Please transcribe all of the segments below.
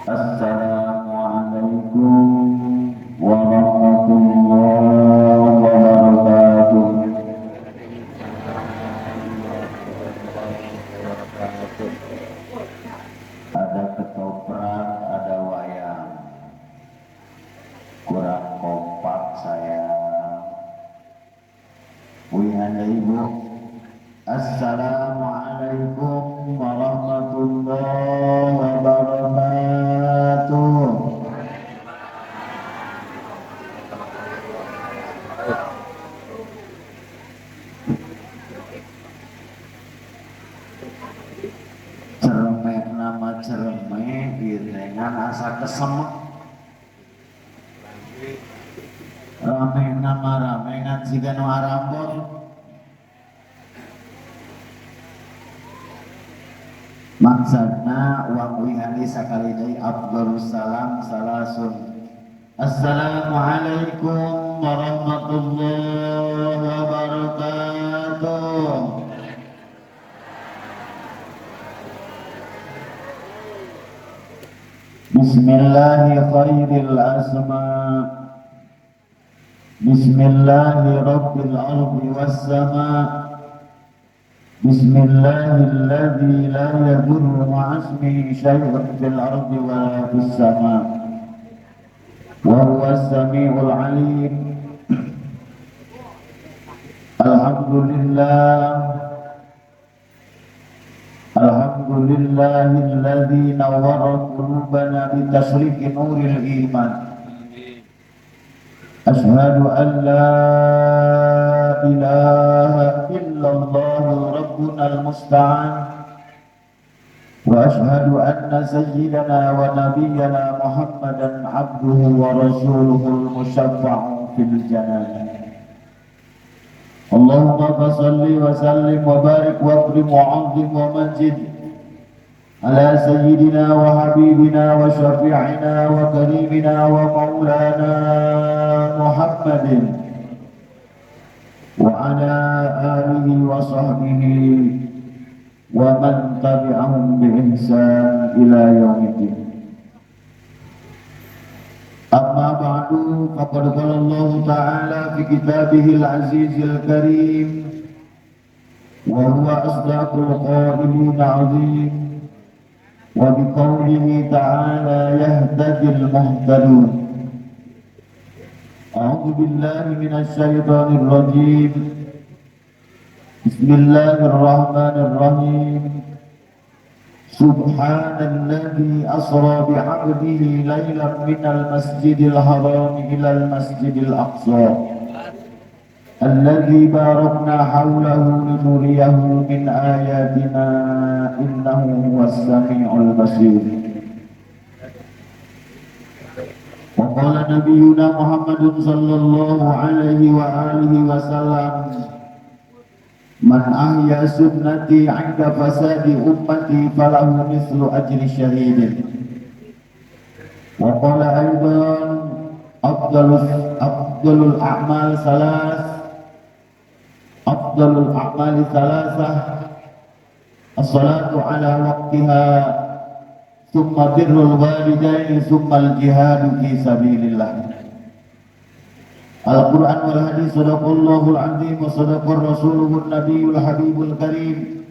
Assalamualaikum warahmatullahi wabarakatuh. Ada ketoprak, ada wayang. Kurang kompak saya. Wihanda Ibu. Assalamualaikum warahmatullahi wabarakatuh. Cermek nama cermek ieu asa kesemek. Rame nama rame ngan siga nu arambon. Maksudna uang wihani sakali deui afdhalus salam salasun. Assalamualaikum warahmatullahi wabarakatuh. Bismillahi khairil asma. Bismillahi rabbil ardi was sama. Bismillahilladzi la yadurru ma'asmihi syai'un fil ardi wa la fis sama. Wa huwas samiul alim. Alhamdulillah. Alhamdulillahilladzi nawwara qulubana bi tashriki nuril iman. Ashhadu an la ilaha illallah rabbunal musta'an wa ashhadu anna sayyidana wa nabiyyana Muhammadan abduhu wa rasuluhul musyaffa'u fil janan. Allahumma fassalli wa sallim wa barik wa akrim wa 'azzim wa majid ala sayyidina wa habibina wa syafi'ina wa karimina wa maulana Muhammadin wa ala alihi wa sahbihi wa man tabi'ahum bi ihsan ila yaumiddin. Amma ba'du, faqad qala Allah ta'ala fi kitabihil azizil karim wa huwa asdaqul qailin 'azim wa biqaulihi ta'ala yahtadil muhtadun. A'udzu billahi minasy syaithanir rajim. Bismillahirrahmanirrahim. Subhanalladzi asra bi'abdihi lailan minal masjidil haram ilal masjidil aqsa alladzi barakna hawlahu linuriyahu min ayatina innahu huwas samiul basir. Wa qala nabiyyuna Muhammadun sallallahu alaihi wa alihi wasallam, man ahya sunnati 'inda fasadi ummati falahu mithlu ajri syahidin. Wa qala aidan, afdalul a'mal salas, afdalul a'mali salasah, as-salatu ala waqtiha, thumma birrul walidaini, thumma al-jihadu fi sabilillah. Al-Quran wal hadis, sadaqallahul azim wa sadaqa rasuluhun nabiyul habibul karim.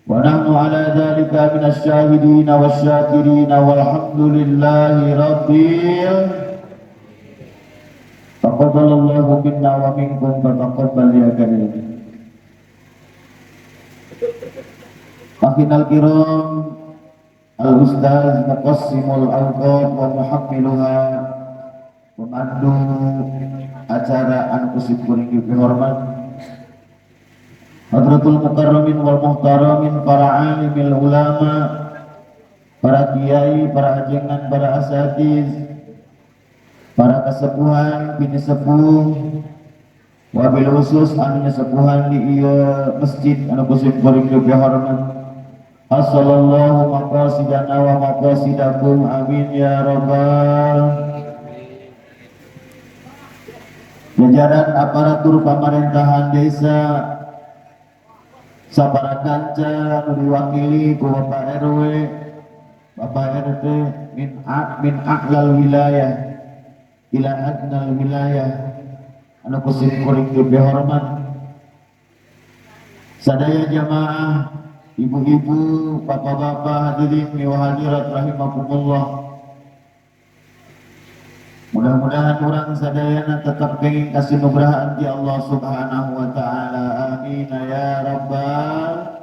Wa nahnu ala dhalika minasy syahidin wasyakirin walhamdulillahi rabbil. Taqabbalallahu minna wa minkum fataqabbal ya karim. Akhina al-kiram, al-ustaz muqassimul awqat wa muhammiluha, pemandu acara anu kuring dihormat Hadratul Mukarramin wal Muhtaramin, para alimil ulama, para kiai, para ajengan, para asatiz, para kesepuhan, bini sepuh, wabil khusus anu nyesepuhan di ieu masjid anu kuring dihormat. Hassallallahu maqasidana wa maqasidakum, amin ya rabbal. Jajaran aparatur pemerintahan desa Sapara Kanca nu diwakili ku Bapak RW, Bapak RT min a'lal wilayah ila adnal wilayah anu kusim kuring dihormat sadaya jamaah ibu-ibu bapak-bapak hadirin wa hadirat rahimakumullah. Mudah-mudahan urang sadayana tetap kenging kasinugrahaan ti Allah Subhanahu wa taala. Amin ya rabbal.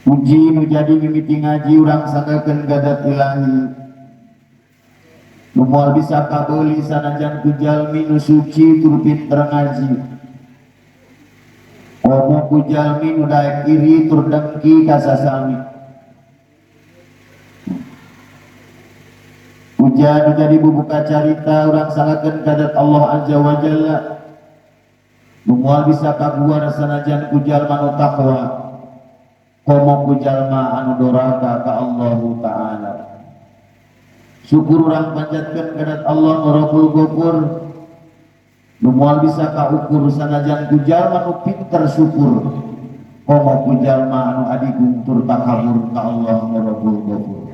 Puji nu jadi mimiti ngaji urang sanggakeun gadat ilahi. Nu moal bisa kabeuli sanajan ku jalmi nu suci tur pinter ngaji. Komo ku jalmi nu daek iri tur dengki ka sasami. Puja nu jadi bubuka carita urang sanggakeun gadat Allah Azza wa Jalla. Nu moal bisa kaguar sanajan ku jalma nu takwa. Komo ku jalma anu doraka ka Allahu Ta'ala. Syukur urang panjatkeun ka Allah nu Rabbul Ghafur. Nu moal bisa kaukur sanajan ku jalma nu pinter syukur. Komo ku jalma anu adigung tur takabur ka Allah nu Rabbul Ghafur.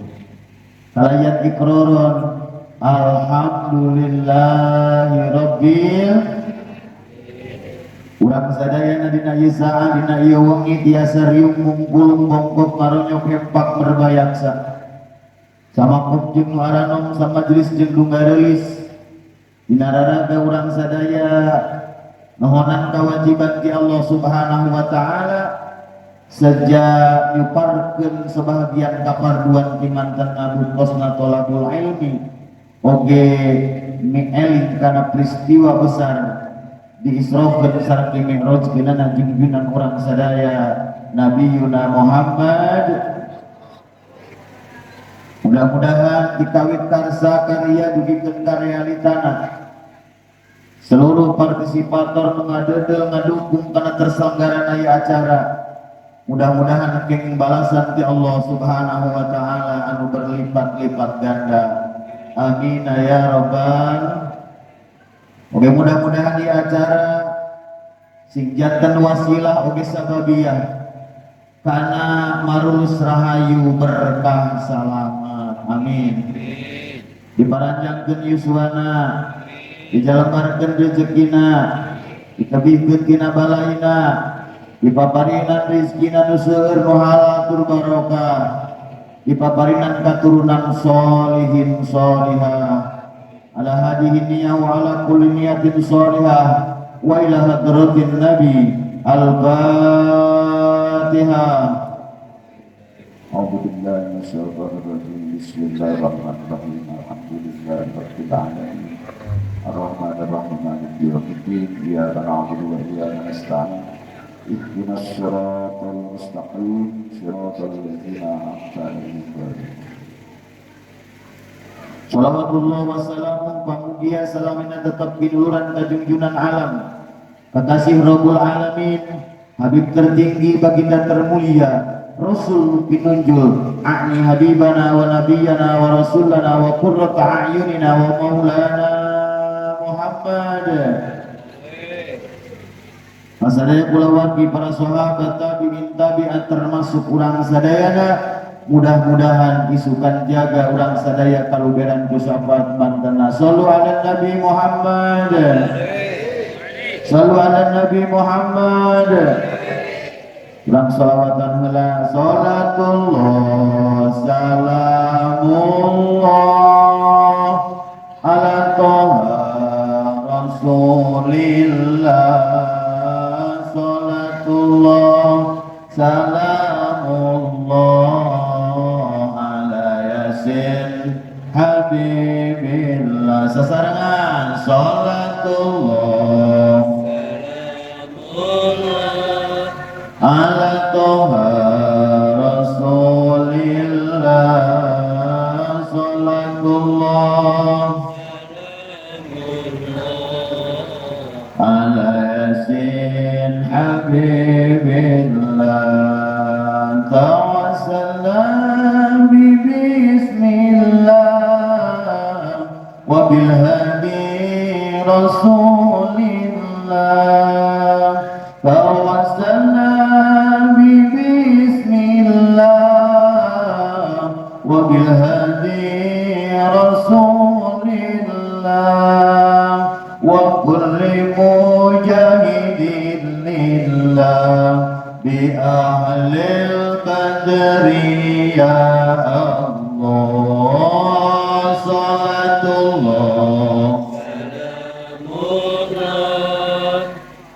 Kalayan ikroron alhamdulillahi rabbil. Urang sadayana dina ieu saat dina ieu wengi tiasa riung mungkulung bongkok maronyok hempak merbayaksa samakop jeung nu aranom samajelis jeung nu gareulis dina raraga urang sadaya nohonan kewajiban ti Allah Subhanahu wa taala sejak nyuparkeun sebahagian kaparduan ti mantan ngabukosna tolabul ilmi oge mieling kana peristiwa besar diisrokeun sareng di Mi'raj keunana junjunan urang sadaya Nabiyuna Muhammad. Mudah-mudahan dikawit karsa karya dugikeun ka realitana seluruh partisipator nu ngadeudeul ngadukung kana terselenggarana ieu acara. Mudah-mudahan kenging balasan ti Allah Subhanahu wa taala anu berlipat-lipat ganda. Amin ya rabbal. Oke, mudah-mudahan di acara sing janten wasilah oge sababiyah kana marulus rahayu berkah salamat. Amin. Diparanjangkeun yuswana, dijalembarkeun rezekina, ditebihkeun tina balaina, dipaparinan rizkina nu seueur nu halal tur barokah, dipaparinan katurunan solihin solihah. Ala hadihi niyah wa ala kulli niyatin sholihah wa ila hadratin nabi. Al-Fatihah. A'udzu billahi minasyaitonir rajim. Bismillahirrahmanirrahim. Alhamdulillahi rabbil alamin. Arrahmanir rahim. Maliki yaumiddin. Iyyaka na'budu wa iyyaka nasta'in. Ihdinas siratal mustaqim. Siratal ladzina an'amta 'alaihim. Salawatullah wassalamu pamugia salamina tetap kinuluran kajungjunan alam kekasih Rabbul Alamin Habib tertinggi baginda termulia Rasul pinunjul a'ni habibana wa nabiyana wa rasulana wa qurrata a'yunina wa maulana Muhammad. Masadaya kula wargi para sahabat tabi'in tabi'at termasuk urang sadayana mudah-mudahan isukan jaga urang sadaya kaluberan ku syafaat mantena. Sallu ala Nabi Muhammad. Sallu ala Nabi Muhammad. Urang sholawatan heula. Salatullah salamullah ala toha Rasulillah. Salatullah salamullah Habibillah. Sasarengan salatullah salamullah ala toha Rasulillah. Salatullah salamullah ala yasin Habibillah. Tawassalna bi bismillah wa bil hadi Rasulillah. Tawassalna bi bismillah وبالهدي رسول الله وكل مجاهد لله بأهل البدر يا الله صلاة الله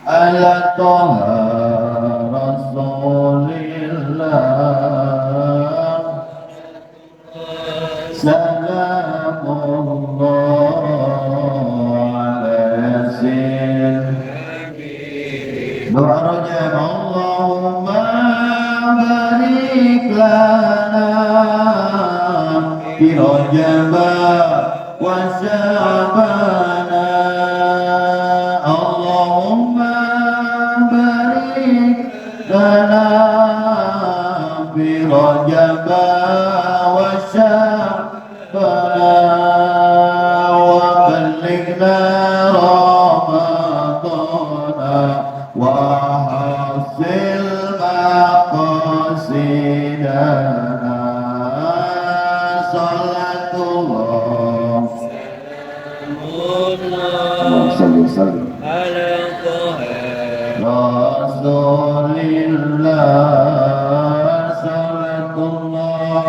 على طه رسول الله سلام الله على ياسين doa rojab Allahumma barik lana fi rajab wa sya'bana Allahumma barik lana fi rajab wa sya'bana wa ballighna ramadana wa hasil maqasidana salatullah sallallahu ala Taha Rasulillah salatullah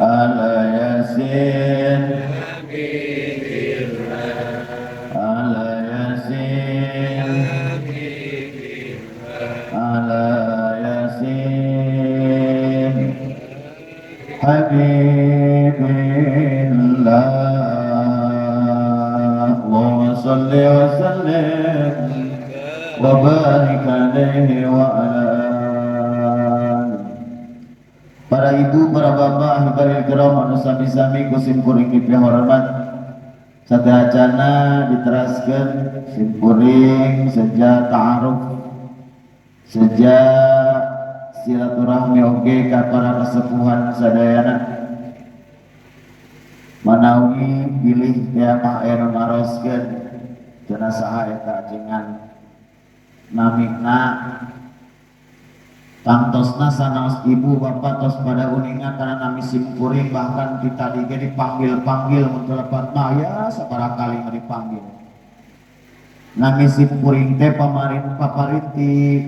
ala Yasin ala Yasin ala Yasin Habibillah Allahumma salli wa sallim wa barik alaihi wa ala alihi. Para ibu, para bapak, ahibahil kiram, anu sami-sami ku simkuring dipihormat. Sateuacana diteraskeun simkuring sejak ta'aruf, sejak silaturahmi oge ka para kesepuhan sadayana. Manawi bilih teh mah aya nu naroskeun cenah saha eta ajengan namina tangtosna sanaos ibu bapak tos pada uninga karena nami simkuring bahkan kita tadi ge dipanggil-panggil mun teu lepat mah ya sabaraha kali mah dipanggil. Nami simkuring teh pamarin paparinti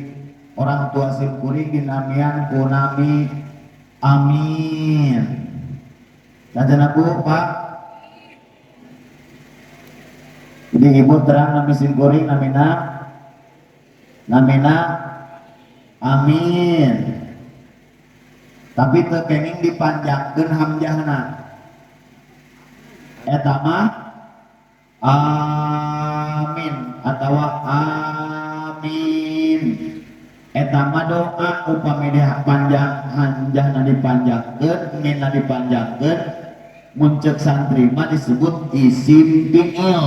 orang tua simkuring dinamian ku nami Amin. Sajana Bu, Pak. Jadi ibu terang nami simkuring namina namina Amin. Tapi teu kenging dipanjangkeun hamzahna. Eta mah amin atawa amin. Eta mah doa upami panjang hamzahna dipanjangkeun, minna dipanjangkeun, mun ceuk santri mah disebut isim fi'il.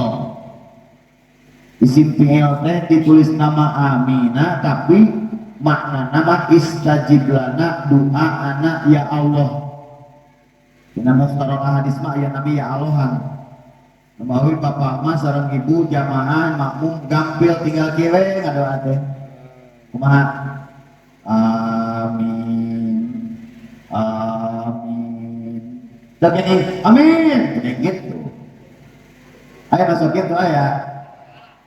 Isim fi'il teh ditulis nama amina tapi makna nama istajib lana doa anak ya Allah. Dina mukhtarah hadis mah aya nabi ya Allahan. Mawi bapak mah sareng ibu jamaah makmum gampil tinggal kieu we ngadoa teh. Kumaha? Amin. Amin. Teu gini, amin. Teu gitu. Aya masuk kitu aya.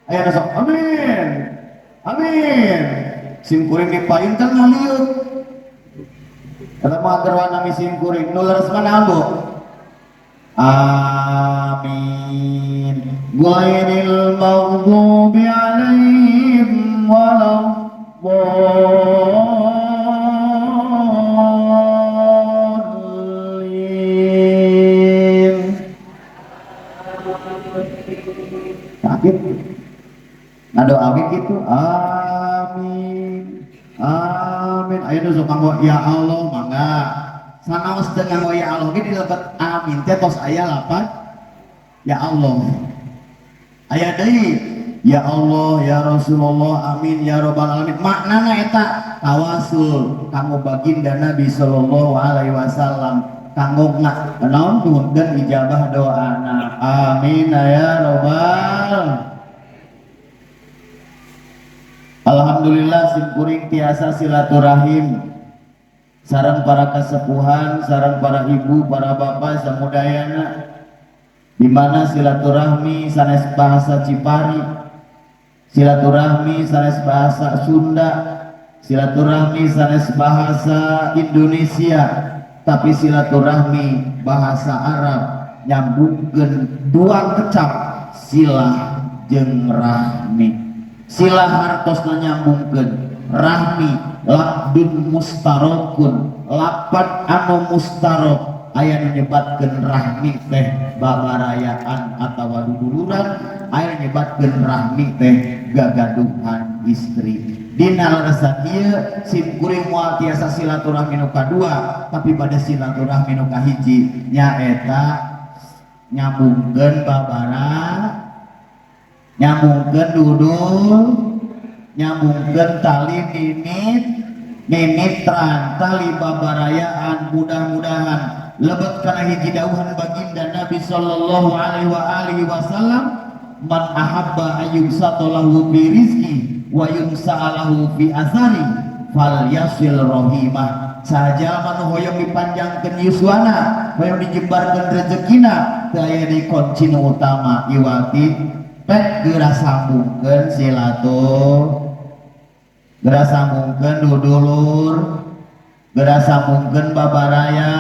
Aya masuk amin. Amin. Simkuring dipayun kan ngaliut. Eta mah agar nami simkuring nu leres mah naon Bu? Amin. Ghairil maghdubi alaihim waladdallin. Sakit. Ngadoa ge kitu. Amin. Amin. Ayo nu sok nganggo ya Allah mangga. Sanaos teu nganggo ya Allah ge dilebet amin teh tos aya lapan ya Allah. Aya deui ya Allah ya Rasulullah amin ya rabbal alamin. Maknana eta tawasul kanggo baginda Nabi sallallahu alaihi wasallam kanggo naon nuhunkeun ijabah doana. Amin ya rabbal. Alhamdulillah simkuring tiasa silaturahim Sareng para kasepuhan, sareng para ibu, para bapak samudayana, di mana silaturahmi sanes bahasa Cipari, silaturahmi sanes bahasa Sunda, silaturahmi sanes bahasa Indonesia, tapi silaturahmi bahasa Arab, nyambungkeun dua kecap silah jeung rahmi. Silah hartosna nyambungkeun rahmi, labdun mustarokun, lapat anu mustarok, aya nu nyebatkeun rahmi teh babarayaan atawa duduluran, aya nu nyebatkeun rahmi teh gagaduhan istri. Dina leresan ieu sim kuring moal tiasa silaturahmi nu kadua, tapi pada silaturahmi nu kahiji nyaeta nyambungkeun babara, nyambungkeun dudul, nyambungkeun tali mimit mimitran, tali babarayaan. Mudah-mudahan lebet kana hiji dawuhan baginda Nabi sallallahu alaihi wa alihi wasallam, man ahabba ayyubsata lahu fi rizqi wa yumsa'alahu fi athari falyasil rahimah. Saja manu hoyong dipanjangkeun yuswana, hoyong dijembarkeun rezekina, teu aya di kunci nu utama iwati pek geura sambungkeun silatur, geura sambungkeun dudulur, geura sambungkeun babaraya.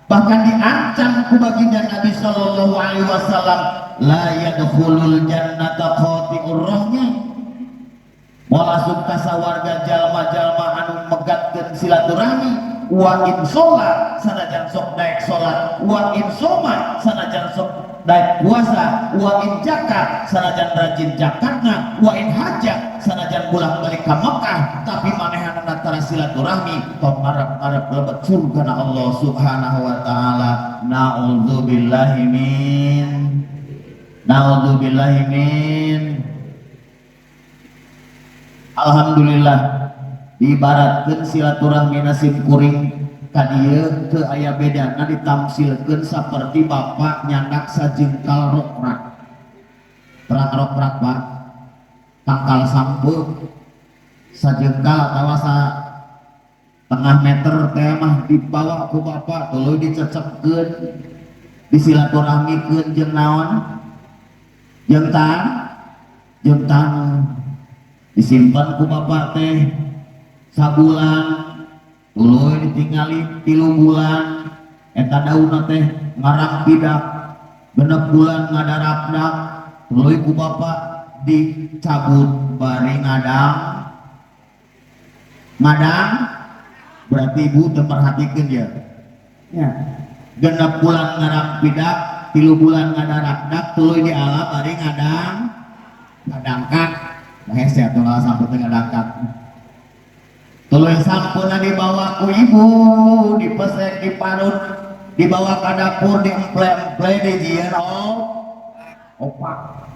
Bahkan diancam ku baginda Nabi sallallahu alaihi wasallam, la yadkhulul jannata qati'ur rahmi, moal asup ka sawarga jalma-jalma anu megatkeun silaturahmi, wa in sholat sanajan sok daek salat, wa in soma sanajan sok daek puasa, wa in zakat sanajan rajin zakatna, wa in haja sanajan bolak-balik ka Mekah, tapi manehanana tara silaturahmi, tong ngarep-ngarep lebet surga na Allah Subhanahu wa taala. Naudzubillahi min, naudzubillahi min. Alhamdulillah, diibaratkeun silaturahmi nasib kuring ka dieu teu aya bedana ditamsilkeun saperti bapak nyandak sajengkal rokrak. Terang rokrak Pak, tangkal sampeu sajengkal atawa sa tengah meter teh mah dibawa ku bapak tuluy dicecepkeun, disilaturahmikeun jeung naon, jeung tan, jeung taneuh, disimpan ku bapak teh sabulan, tuluy ditingali 3 bulan eta daunna teh ngarang pidak, 6 bulan ngadarapdak, tuluy ku bapak dicabut bari ngadang ngadang. Berarti ibu teu merhatikeun ya. Ya. 6 bulan ngarang pidak, 3 bulan ngadarapdak, tuluy dialap bari ngadang ngadangkak. Nah, hese atuh ngalah sampeu teh ngadangkak. Tuluy sampeuna dibawa ku ibu, dipesek, diparut, dibawa ka dapur, diemple-emple, dijieun opak.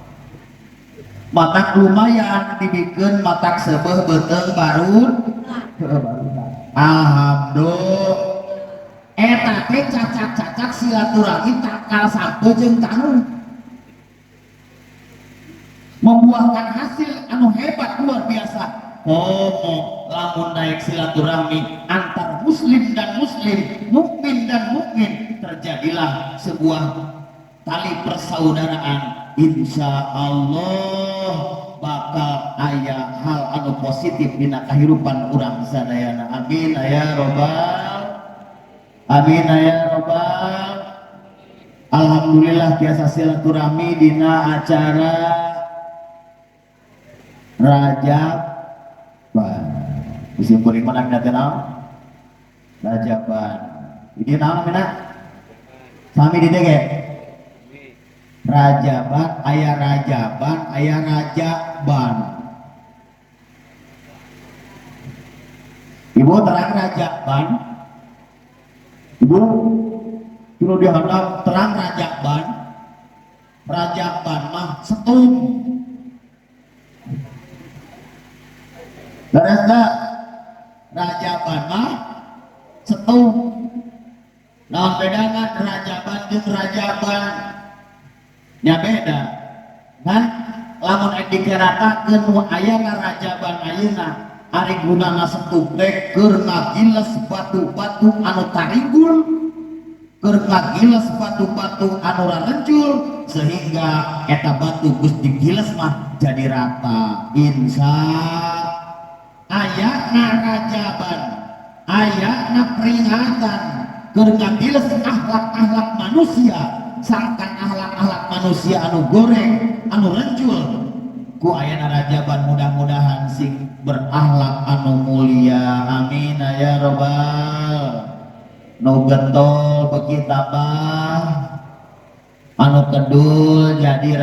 Matak lumayan dibikeun matak seubeuh beuteung barut. Alhamdulillah. Eta teh cacak-cacak silaturahmi tangkal sampeu jeung taneuh, membuahkan hasil anu hebat luar biasa. Komo lamun naik silaturahmi antar muslim dan muslim, mukmin dan mukmin, terjadilah sebuah tali persaudaraan. Insya Allah bakal aya hal anu positif dina kahirupan urang sadayana. Amin ya robbal, amin ya robbal. Alhamdulillah tiasa silaturahmi dina acara Rajaban. Disimpulkan mana minat naon? Rajaban. Ini naon minat? Sami di DG. Rajaban, aya rajaban, aya rajaban. Ibu terang rajaban. Ibu kudu dihandap terang rajaban. Rajaban mah setum. Beres teu? Rajaban mah setum. Naon bedana rajaban jeung rajaban? Nya beda. Kan lamun ek dikeratakeun nu aya na rajaban ayeuna Ari gunana setup teh keur ngagiles batu-batu anu taringgul, keur ngagiles batu-batu anu rarencul sehingga eta batu geus digiles mah jadi rata. Insya ayana rajaban, ayana peringatan keur ngagiles akhlak-akhlak manusia, sangkan akhlak-akhlak manusia anu goreng, anu rencul. Ku ayana rajaban mudah-mudahan sing berakhlak anu mulia. Amin ya robbal. Nu getol beuki tambah, anu kedul jadi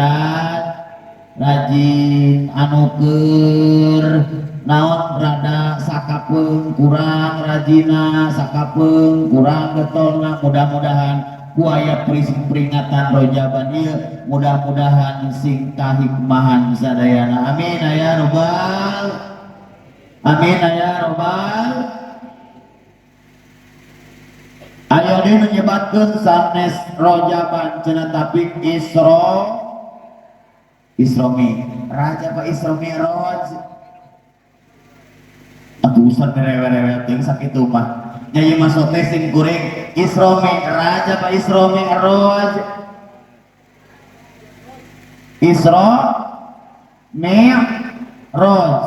rajin, anu keur naon rada sakapeung kurang rajina, sakapeung kurang getolna. Mudah-mudahan ku aya peringatan rojaban ieu mudah-mudahan sing kahikmahan sadayana. Amin ya robbal. Amin ya robbal. Ayo deui menyebatkeun sanes rojaban cenah tapi Isra Isra Mi'raj apa Isra Mi'raj? Atuh usah rewe-rewe teuing sakitu mah. Nya ieu mah sote sing kuring Isra Mi'raj apa Isra Mi'raj? Isra Mi'raj.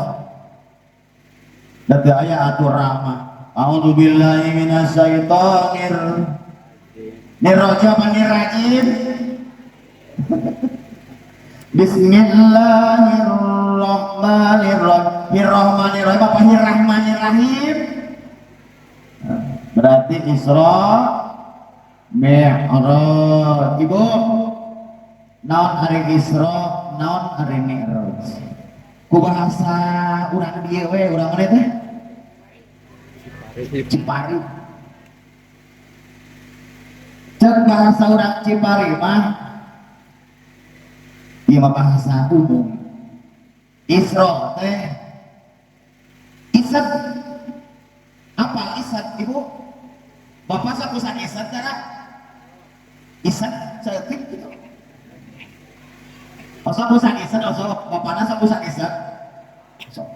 Da teu aya atur ramah. A'udzubillahi minasyaitonir nirrajim apa nirrajim? Bismillahirrahmanirrahim. Bismillahirrahmanirrahim apa Bismillahirrahmanirrahim? Berarti Isra Mi'raj. Ibu, naon hari Isra, naon hari Mi'raj? Ku bahasa urang dieu we, urang mana teh? Cipari. Cek bahasa urang Cipari mah ieu mah bahasa umum. Isra teh isad. Apa isad ibu? Bapak sakusan isad cara? Isad saeutik gitu. Osok kusan isad, osok bapana sakusan isad. Sok.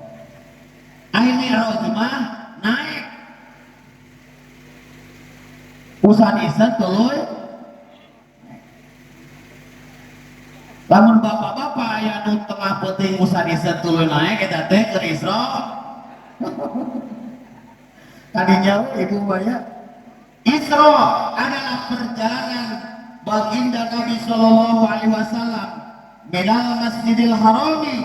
Ari Mi'raj mah naik. Usan isad tuluy. Lamun bapak-bapak aya nu tengah peuting usan isad tuluy naik eta teh keur Isra. Tadinya ibu banyak. Isra adalah perjalanan baginda Nabi Shallallahu Alaihi Wasallam minal Masjidil Harami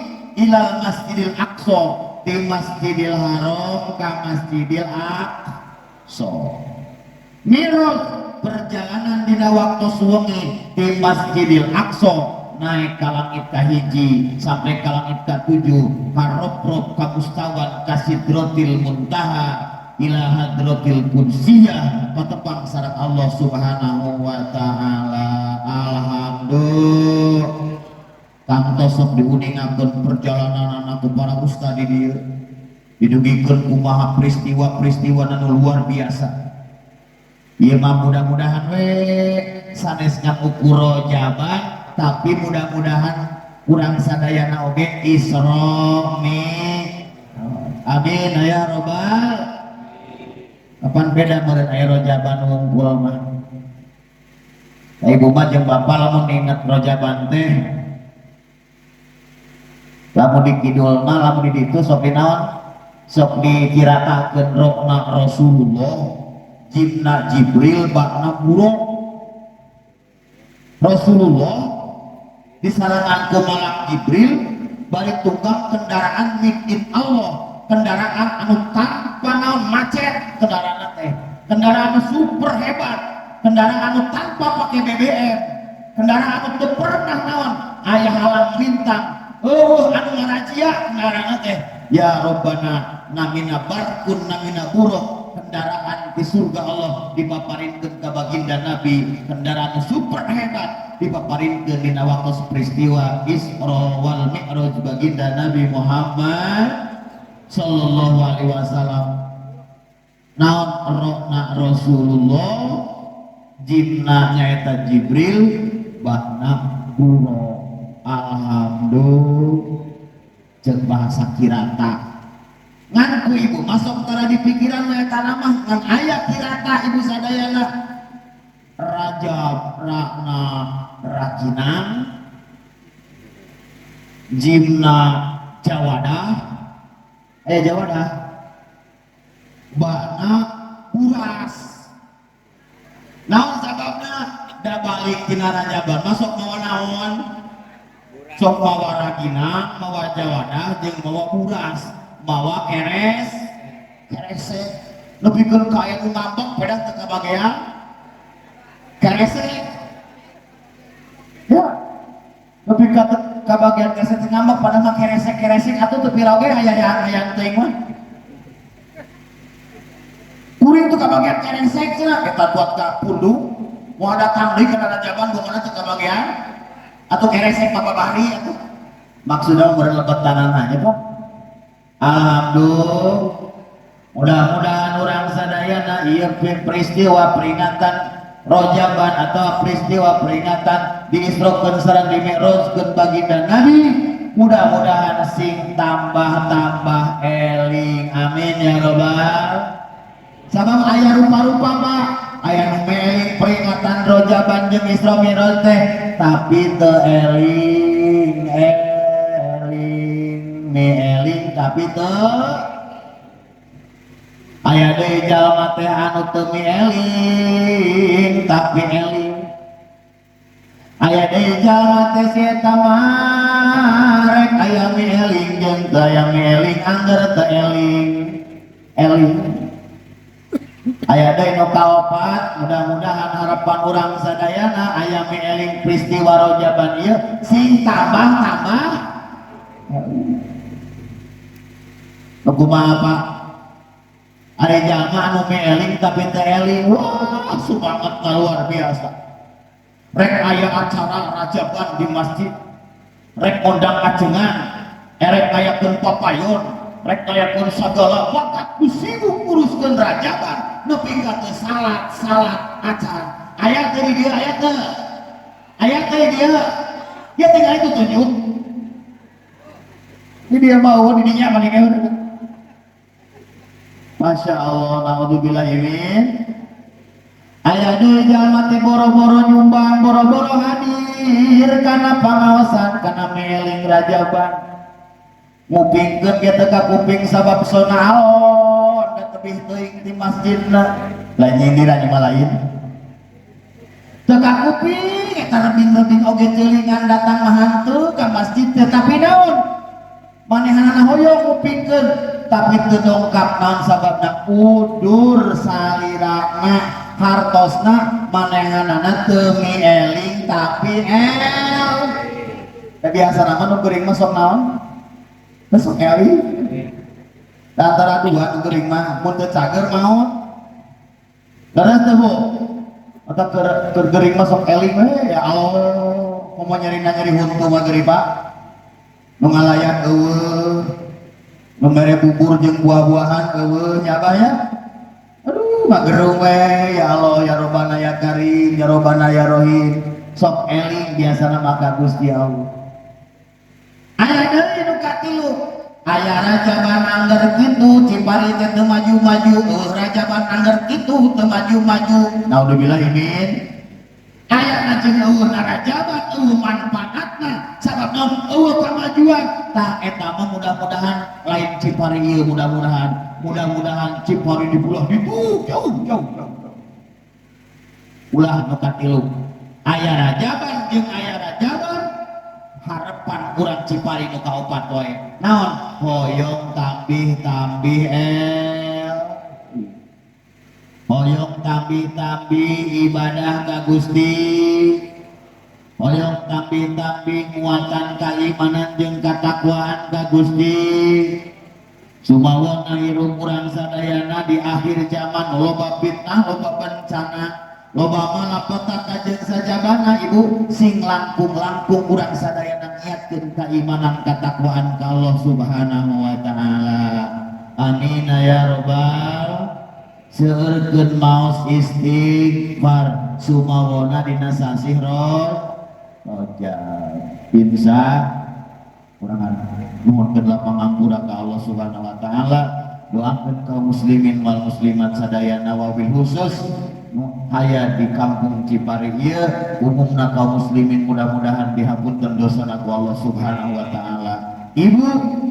ilal Masjidil Aqsa, di Masjidil Haram ke Masjidil Aqsa. Mi'raj perjalanan dina waktu suwengi di Masjidil Aqsa naik ka langit ka hiji sampai ka langit ka tujuh, karoprop ka mustawan ka sidratil muntaha ila hadratil qudsiyah, patepang sareng Allah Subhanahu wa taala. Alhamdulillah. Kang tosok diuningakeun perjalanan ku para ustad di dieu, didugikeun kumaha peristiwa-peristiwa anu luar biasa. Ieu mah mudah-mudahan we sanes ngukur rojaban, tapi mudah-mudahan urang sadayana oge Isra Mi'raj. Amin ya robbal. Kapan beda meureun aya rojaban wungkul mah. Ibu mah jeung bapak lamun inget rojaban teh, lamun di kidul mah lamun di ditu sok di naon? Sok dikiratakeun rokna Rasulullah, jibna Jibril, bakna buruk. Rasulullah disarangan ku malak Jibril bari tukang kendaraan mikin Allah, kendaraan anu tanpa naon macet kendaraan teh, kendaraan super hebat, kendaraan anu tanpa pakai BBM, kendaraan anu teu pernah naon aya halang lintang, eueuh anu ngarajia kendaraan teh. Ya Robbana namina barkun namina buruk, kendaraan di surga Allah dipaparinkeun ka baginda Nabi, kendaraan super hebat dipaparinkeun dina waktu peristiwa Isra wal Mi'raj baginda Nabi Muhammad sallallahu alaihi wasallam. Naon rokna Rasulullah, jibna nyaeta Jibril, bahna buruk. Alhamdulillah. Jeung bahasa kirata Ngan ku ibu masuk tara di pikiran we eta mah ngan aya kirata ibu sadayana Rajab rakna rakinang jimna jawadah jawadah bana buras. Naon sababna da balik tina Rajaban masuk mawa naon? Sok mawa rakinang, mawa jawadah jeung mawa buras, mawa keresek. Nepikeun ka aya nu ngambek pedah teu kabagean keresek. Ya. Nepi ka kabagean keresek teu ngambek padahal mah keresek-keresek atuh teu pira oge aya teuing mah. Kuring tuh kabagian keresek cenah eta buat ka pundung moal datang deui kana Rajaban bongona teu kabagian atau keresek Bapak Bahri atuh. Maksudna meureun lebet tanana nya Pak. Alhamdulillah mudah-mudahan urang sadayana ieu peristiwa peringatan Rojaban atau peristiwa peringatan diisrokeun sareng dimi'rajkeun baginda Nabi mudah-mudahan sing tambah-tambah eling amin ya robbal. Sabab aya rupa-rupa Pak, aya nu eling peringatan Rojaban jeung Isra Mi'raj teh tapi teu eling eling mi eling tapi teu aya deui jalma teh anu teu mi eling tapi eling. Aya deui jalma teh si eta mah rek aya mi eling jeung teu aya mi eling angger teu eling eling. Aya deui nu kaopat mudah-mudahan harapan urang sadayana aya mi eling peristiwa Rojaban ieu sing tambah-tambah. Nu kumaha Pak? Ari jalma anu mi eling tapi teu eling, wah semangatna luar biasa. Rek aya acara Rajaban di masjid, rek ngondang ajengan, erek ngayakeun papayon, rek ngayakeun sagala wakat ku sibuk nguruskeun Rajaban nepi ka teu salat-salat acan. Aya teu di dieu aya teu? Aya teu di dieu? Ya tinggal itu tunjuk. Di dieu mah eueuh di dinya mah eueuh. Masya Allah, naudzubillah min. Aya deui jalma teh boro-boro nyumbang, boro-boro hadir kana pangaosan, kana mieling Rajaban. Ngupingkeun ge teu ka kuping sabab sona alon da tebih teuing di masjidna. Lain nyindiran mah lain. Teu ka kuping eta rebing-rebing oge ceulingan datang mah hanteu ka masjid teh tapi naon? Manehanana hoyong ngupingkeun tapi teu dongkap naon sababna udur salirana hartosna manehanana teu mieling tapi el. Da biasana mah nu geuring mah sok naon? Sok eling. Da antara dua nu geuring mah mun teu cager maot. Leres teu Bu? Atau keur geuring mah sok eling we ya Allah, komo nyerina nyeri huntu mah geuring Pak. Nu ngalayan eueuh, nu mere bubur jeung buah-buahan eueuh nya Abah ya. Aduh magerung we ya Allah ya Robbana ya Karim ya Robbana ya Rohim. Sok eling biasana mah ka Gusti Allah. Aya deui nu katilu, aya Rajaban angger kitu Cipari teh teu maju-maju, eueuh Rajaban angger kitu teu maju-maju. Naudzubillah min. Aya jeung eueuh Rajaban eueuh manfaatna sabab naon eueuh kamajuan. Tah eta mah mudah-mudahan lain Cipari ieu mudah-mudahan Cipari di belah ditu jauh jauh jauh. Ulah nu katilu. Aya Rajaban jeung aya Rajaban harapan urang Cipari nu kaopat wae. Naon? Hoyong tambih-tambih el. Hoyong tambih-tambih ibadah ka Gusti. Hoyong tambih-tambih nguatan keimanan jeung katakwaan ka Gusti. Sumawona hirup urang sadayana di akhir zaman loba fitnah, loba bencana, loba malapetaka jeung sajabana ibu sing langkung-langkung urang sadayana ngiatkeun keimanan katakwaan ka Allah Subhanahu wa taala. Amin ya robbal. Seueurkeun maos istighfar sumawona dina sasih Rajab. Insya urang nuhunkeun lapang ampura ka Allah Subhanahu wa taala. Doakeun kaum muslimin wal muslimat sadayana wabil khusus nu aya di kampung Cipari ieu umumna kaum muslimin mudah-mudahan dihapunten dosana ku Allah Subhanahu wa taala. Ibu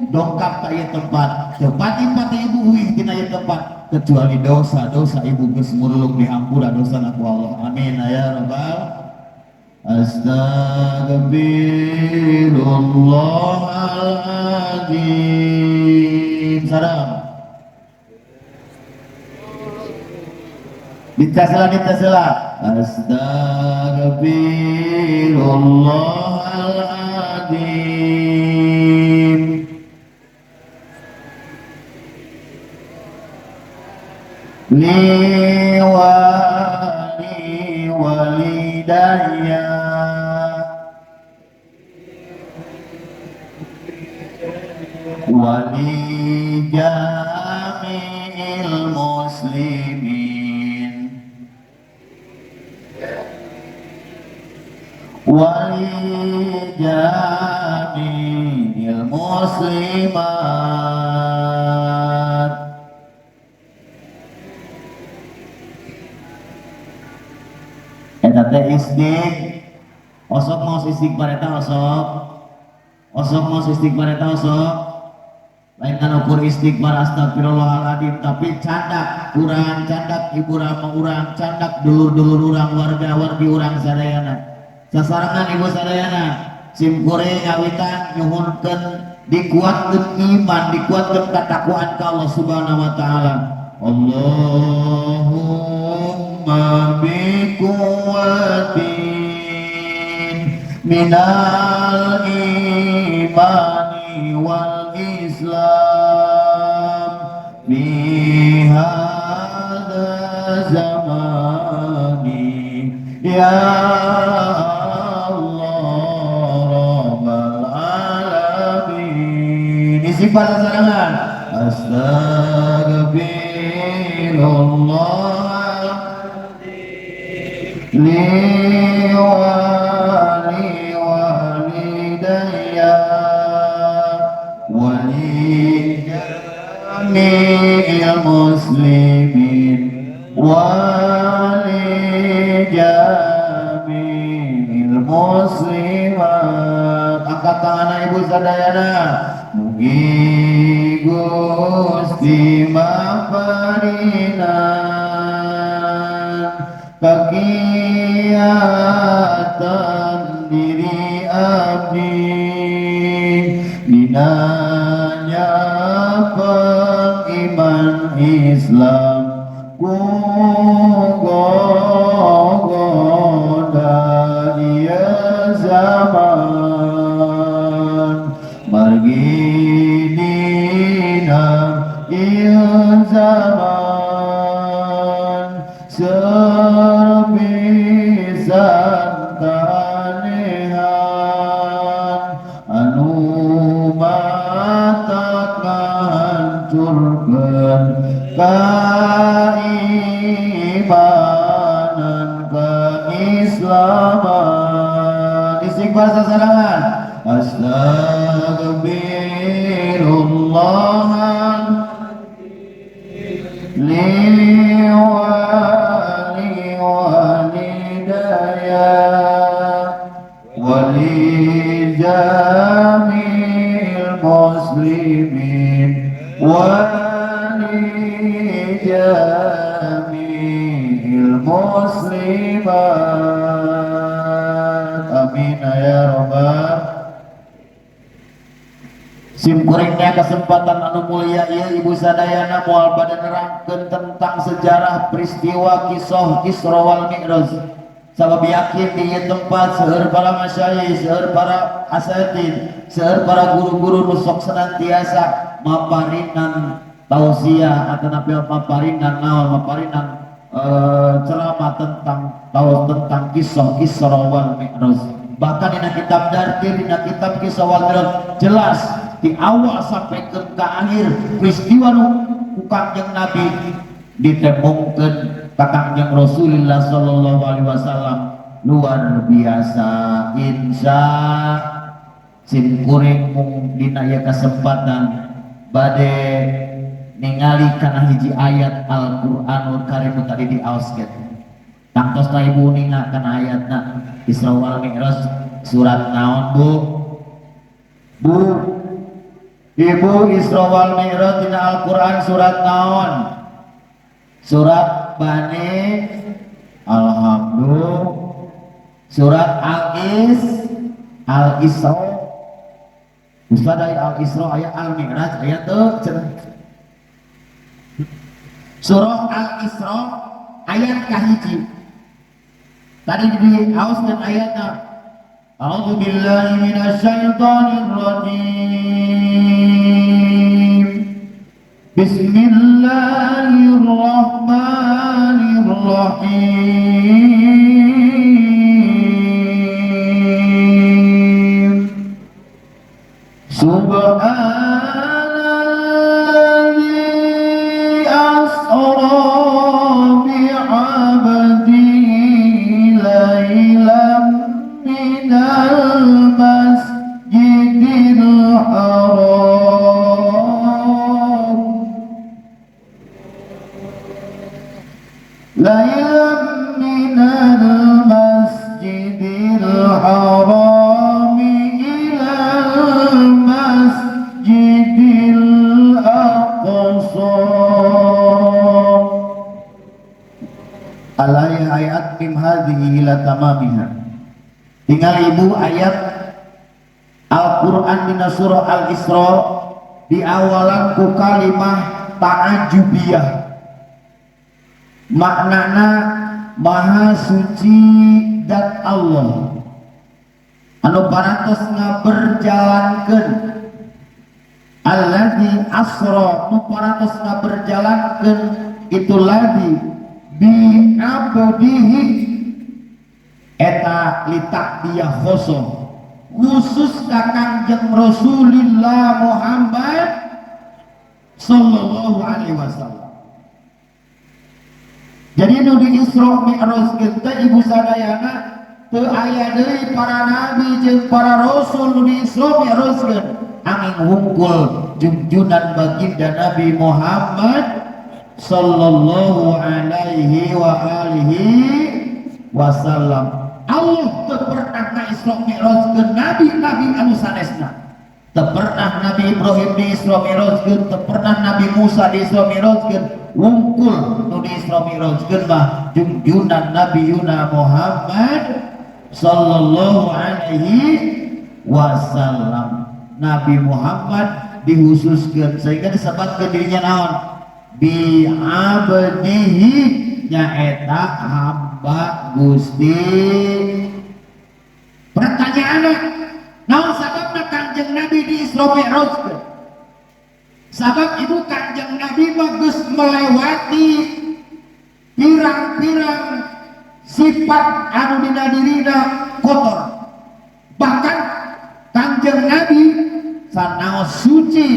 dongkap ka ieu tempat, teu pati-pati ibu uih tina ieu tempat kecuali dosa-dosa ibu geus murulung dihampura dosana ku Allah. Amin ya rabbal. Astagfirullahaladzim. Salam. Ditasela ditasela. Astagfirullahaladzim. Li wali walidayya wali jami'il muslimin wali jami'il muslimat. Eta teh istig osok mau istighfar eta osok osok mau istighfar eta osok lain kan ukur istighfar astagfirullahaladzim tapi candak urang candak ibu rama urang candak dulur-dulur urang warga-wargi urang sadayana sasarengan ibu sadayana sim kuring ngawitan nyuhunkeun dikuatkeun iman dikuatkeun katakwaan ka Allah Subhanahu wa taala. Allahumma biquwwatin minal imani wal islam fi hadza zamani ya Allah rabbal alamin. Istighfar sasarengan. Astagfirullah li wali walidayya wa li jami'il muslimin wa li jami'il muslimat. Angkat tangan ibu sadayana. Mugi Gusti maparinan kagiatan diri abdi dina nyapeng iman Islam ku gogoda ieu zaman margi dina ieu zaman serpisan kanehan anu matak ngahancurkeun keimanan keislaman. Istighfar sasarengan. Astagfirullah li wali walidayya wa li jami'il muslimin wa li jami'il muslimat. Amin ya rabbal. Simkuringnya kesempatan anu mulia ieu ibu sadayana moal bade nerangkeun tentang sejarah peristiwa kisah Isra wal Mi'raj. Sabab yakin di ieu tempat seueur para masyayikh, seueur para asatid, seueur para guru-guru nu sok senantiasa maparinan tausiah atanapi maparinan naon maparinan ceramah tentang tentang kisah Isra wal Mi'raj. Bahkan dina kitab Dartir, dina kitab Kisah wal Mi'raj jelas di awal sampai ke akhir peristiwa nu ku Kangjeng Nabi ditembongkeun ka Kangjeng Rasulullah sallallahu alaihi wasallam luar biasa. Insya sim kuring mung dina ieu kesempatan bade Ningali kana hiji ayat Al-Qur'anul Karim tadi diaoskeun. Tangtosna ibu ninga kana ayatna Isra wal Mi'raj surat naon Bu? Bu, Ibu Isra wal Mi'raj dina Al-Qur'an surat naon? Surat Bani Alhamdulillah. Surat Al-Is Al-Isra. Ustaz aya Al-Isra aya Al-Mi'raj aya teu cenah. Surah Al-Isra ayat kahiji. Tadi diaoskeun ayatna A'udzu billahi minasyaitonir rajim. Bismillahirrahmanirrahim. Subhanalladzi asra bi'abdihi lailan minal masjidil haram lailan minal masjidil haram ilal masjidil aqsa. Alai ayat mim hadhihi ila tamamiha. Tinggal ibu ayat Al-Qur'an dina surah Al-Isra diawalan ku kalimah ta'ajubiyah. Maknana maha suci dat Allah anu parantos ngaberjalankeun alladzi asra nu parantos ngaberjalankeun itu ladzi bi abdihi eta litakdiyah khoso khusus ka Kangjeng Rasulillah Muhammad sallallahu alaihi wasallam. Jadi nu di Isra Mi'raj teh ibu sadayana teu aya deui para nabi jeung para rasul nu di Isra Mi'raj angin wungkul junjunan baginda Nabi Muhammad sallallahu alaihi wa alihi wasallam. Allah teu pernah nga Isra Mi'rajkeun nabi-nabi anu sanesna. Teu pernah Nabi Ibrahim di Isra Mi'rajkeun, teu pernah Nabi Musa di Isra Mi'rajkeun. Wungkul nu di Isra Mi'rajkeun mah junjunan Nabi Yuna Muhammad sallallahu alaihi wasallam. Nabi Muhammad dihususkeun sehingga disebutkeun dirinya naon? Bi abdihi nyaeta hamba Gusti. Pertanyaanna naon sababna Kangjeng Nabi di Isra Mi'rajkeun? Sabab ibu Kangjeng Nabi mah geus melewati pirang-pirang sifat anu dina dirina kotor. Bahkan Kangjeng Nabi sanaos suci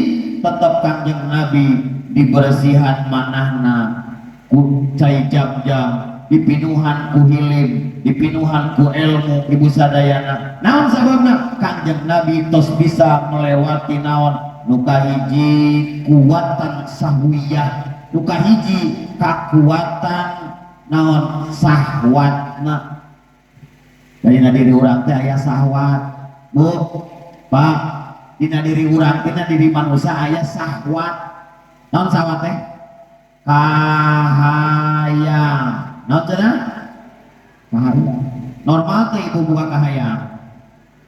tetap Kangjeng Nabi dibersihan manahna ku cai jam-jam, dipinuhan ku hilim, dipinuhan ku ilmu ibu sadayana. Naon sababna? Kangjeng Nabi tos bisa melewati naon? Nu kahiji kuatan sahwiyah, nu kahiji kakuatan naon sahwatna. Dina diri urang teh aya sahwat. Bu, Pak, dina diri urang dina diri manusia aya sahwat. Naon sahwat teh? Kahayang. Naon cenah? Kahayang. Normal teh ibu buka kahayang.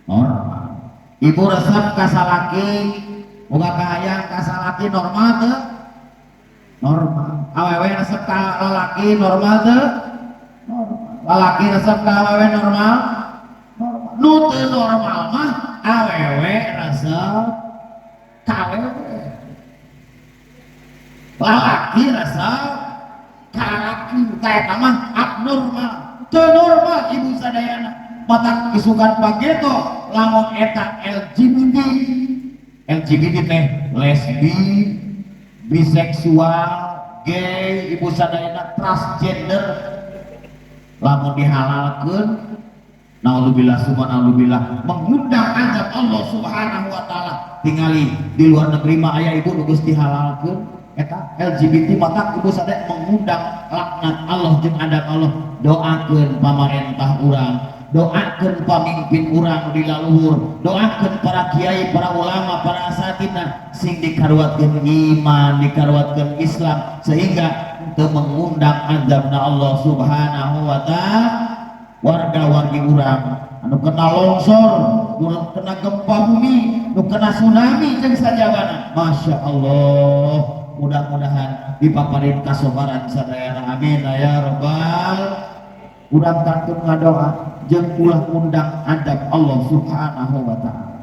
Normal. Ibu resep ka salaki, boga kahayang ka salaki normal teh? Normal. Awewe resep ka lalaki normal teh? Normal. Lalaki resep ka awewe normal? Normal. Nu teu normal mah awewe resep ka awewe. Lalaki resep ka lalaki tah eta mah abnormal. Teu normal ibu sadayana. Matak isukan pageto lamun eta LGBT. LGBT teh lesbi, biseksual, gay, ibu sadayana transgender. Lamun dihalalkeun naudzubillah summa naudzubillah mengundang azab Allah Subhanahu wa taala. Tingali di luar negeri mah aya ibu nu geus dihalalkeun. Eta LGBT mata ibu sadaya mengundang laknat Allah jeung adab Allah. Doakeun pamarentah urang, doakeun pamimpin urang di laluhur, doakeun para kiai, para ulama, para asatidna sing dikaruatkeun iman, dikaruatkeun Islam sehingga teu mengundang azabna Allah Subhanahu wa ta'ala. Warga-wargi urang anu kena longsor, nu kena gempa bumi, nu kena tsunami jeung sajabana, Masya Allah, mudah-mudahan dipaparin kasobaran sadayana, amin ya rabbal. Urang kantun ngadoa jeung ulah ngundang adab Allah Subhanahu wa ta'ala.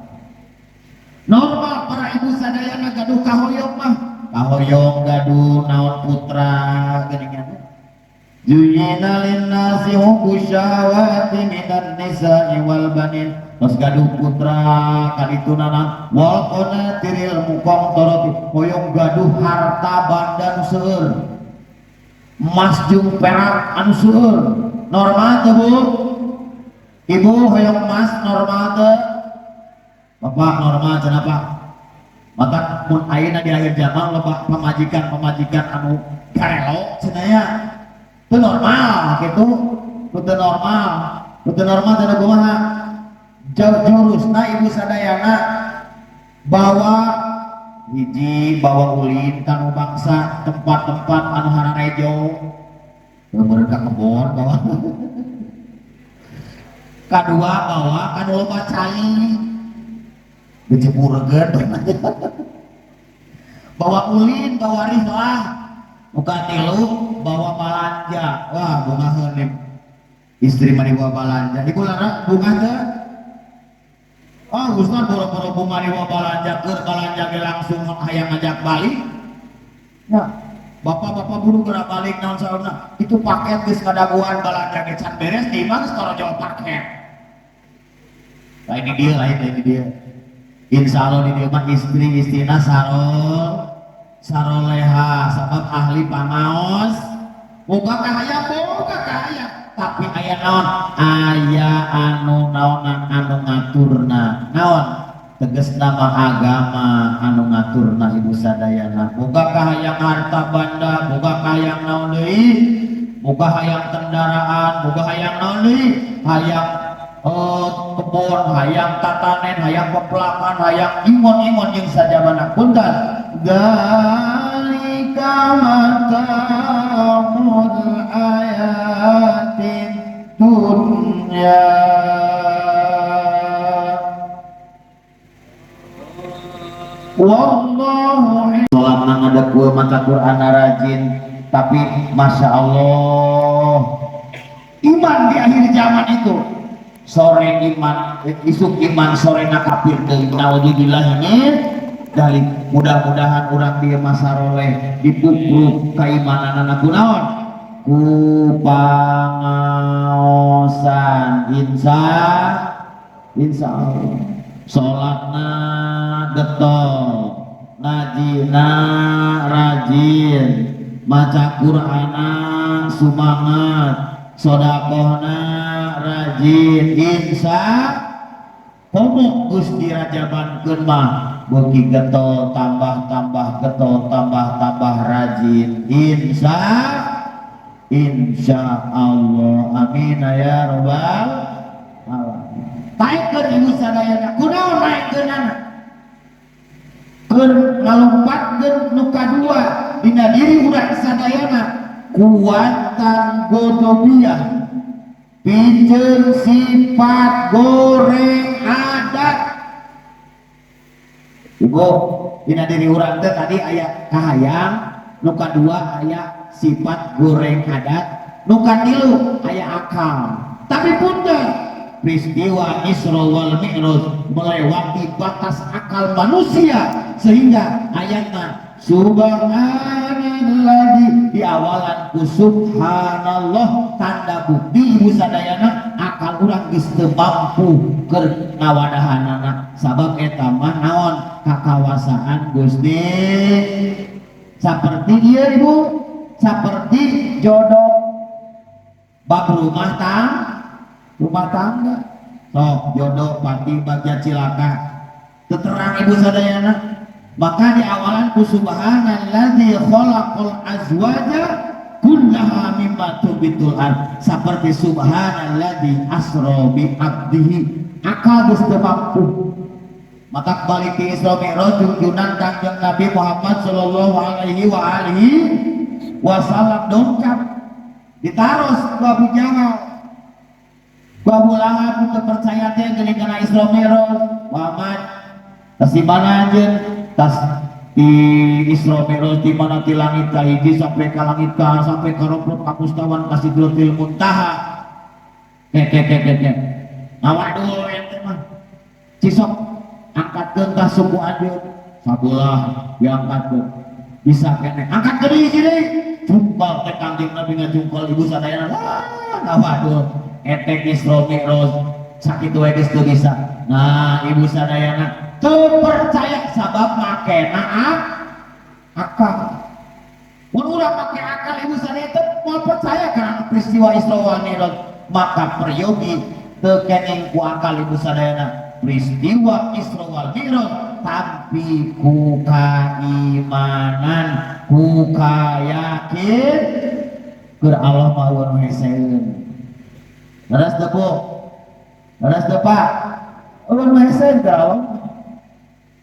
Normal para ibu sadayana gaduh kahoyong mah, kahoyong gaduh naon, putra geuningan. Zuyina linnasi hubbu syahwati minan nisa'i wal banin. Tos gaduh putra kaditunana wal qanatiril muqantarati, hoyong gaduh harta banda nu seueur, emas jeung perak anu seueur. Normal teu, Bu? Ibu hoyong emas normal teu? Bapak normal cenah, Pak? Maka mun ayeuna di akhir zaman loba pamajikan-pamajikan anu garelo cenah ya. Itu normal gitu, itu normal, itu normal cenah kumaha? Jurusna ibu sadayana bawa hiji, bawa ulin kanu bangsa tempat-tempat anu hararejo, meureun ka kebon bawa. Kadua bawa kanu loba cai, diceburkeun. Bawa ulin, bawa rihlah. Muka tilu bawa balanja. Wah, bungaheun nih istri mah dibawa balanja. Ibu lara bunga teu? Oh, Ustaz, boro-boro bunga dibawa balanja, keur balanja ge langsung hayang ngajak balik ya. Bapak-bapak buru gerak balik, naon saurna? Itu paket geus ngadaguan, balanja ge can beres, di imah geus torojol paket. Lain di dia, lain lain di dia. Insya Allah di dia mah istri istrina sarol saroleha sabab ahli pangaos. Boga kahayang, boga kahayang, tapi aya naon, aya anu naonan, anu ngaturna naon, tegas nama agama anu ngaturna. Ibu sadayana boga kahayang harta banda, boga kahayang naon deui, boga hayang kendaraan, boga hayang naon deui, hayang kebon, hayang tatanen, hayang pepelakan, hayang ingon-ingon jeung sajabana. Punten, dzalika mata'ul hayatid dunya wallahu. Salat ngadeg, maca Quran rajin, tapi Masya Allah iman di akhir zaman itu sore iman, isuk iman, sore na kafir deui, naudzubillah. Ini dari mudah-mudahan urang dia masa roleh dipupruk keimanan ku naon, ku pangaosan. Insya Allah salatna getol, ngajina rajin, maca Qur'ana semangat, sodakohna rajin, insya komo geus dirajabankeun mah beuki getol, tambah-tambah getol, tambah-tambah rajin, insya Allah, amin ya robbal alamin. Taekeun ibu sadayana, kunaon naekkeunana? Keur ngalompatkeun nu kadua dina diri urang sadayana, kuatan godobiah, piceun sifat goreng adat. Ibu, dina diri urang teh tadi aya kahayang, nu kadua aya sifat goreng adat, nu katilu aya akal. Tapi punten, peristiwa Isra wal Mi'raj melewati batas akal manusia sehingga ayatna subhanalladzi diawalan ku subhanallah, tanda bukti ibu sadayana akal urang geus teu mampu keur ngawadahanana, sabab eta mah naon, kakawasaan Gusti. Seperti ieu ibu, seperti jodoh bab rumah tangga. Sok jodoh pati bagja cilaka, terang ibu sadayana. Maka di awalan ku subhanalladzi khalaqal azwaja kullaha mimma tumbitul ard, seperti subhanalladzi asra bi abdihi. Akal geus teu mampu. Maka balik ke Isra Mi'raj, junjunan Kangjeng Nabi Muhammad sallallahu alaihi wa alihi wasallam dongkap, ditaros ku Abu Jahal, ku Abu Lahab, teu percaya teh geuning kana Isra Mi'raj. Muhammad, tas di mana anjeun? Tas di Isra Mi'raj. Di mana? Di langit ka hiji sampai ka langit ka sampai ka roprok ka mustawan ka Sidratil Muntaha. Ke ke ke ke ke ngawadul ente mah. Cisok angkatkeun tah suku anjeun sabelah. Diangkatkeun, bisa keneh, angkat deui hiji deui. Jungkal teh Kangjeng Nabi ngajungkal. Ibu sadayana, wah, ngawadul ente, Isra Mi'raj sakitu we geus teu bisa. Nah, ibu sadayana teu percaya sabab makena akal. Mun urang make akal, ibu sadaya teu moal percaya kana peristiwa Isra wal Mi'raj. Maka peryogi teu kenging ku akal, ibu sadayana, peristiwa Isra wal Mi'raj, tapi ku kaimanan, ku kayakin keur Allah mah nu heseun. Leres teu, Bu? Leres teu, Pak? Euweuh nu heseun keur Allah.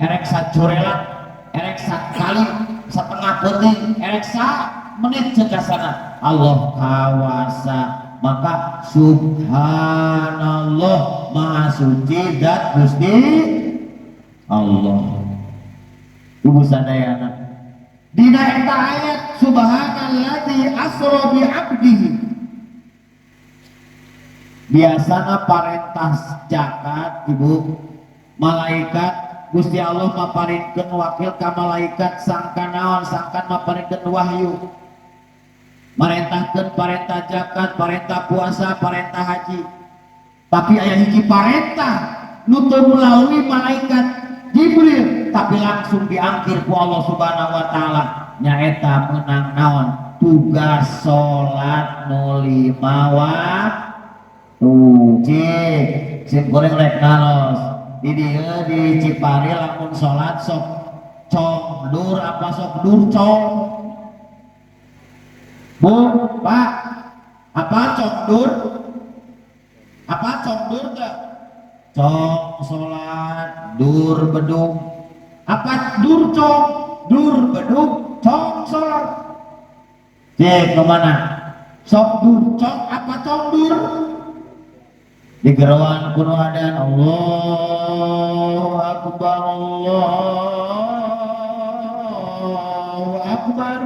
Erek sacorelat, erek sakali setengah peuting, erek sa menit cekasana, Allah kawasa. Maka subhanallah, maha suci zat Gusti Allah. Ibu sadayana, dina eta ayat subhanalladzi asra bi abdihi, biasana parentah zakat, ibu, malaikat Gusti Allah maparinkeun wakil ka malaikat sangkan naon, sangkan maparinkeun wahyu, marentahkeun parentah zakat, parentah puasa, parentah haji. Tapi aya hiji parentah nu teu melalui malaikat Jibril, tapi langsung diangkir ku Allah Subhanahu wa taala, nyaeta menang naon, tugas salat nu lima waktu. Cik, sim kuring rek naros, di dieu di Cipari lamun salat sok cong dur apa sok dur cong? Bu, Pak, apa cong dur? Apa cong dur teh? Cong salat, dur bedung. Apa dur cong? Dur bedung, cong salat. Cik, kemana? Sok dur cong apa cong dur? Di geroan kuno adan Allahu Akbar, Allahu Akbar.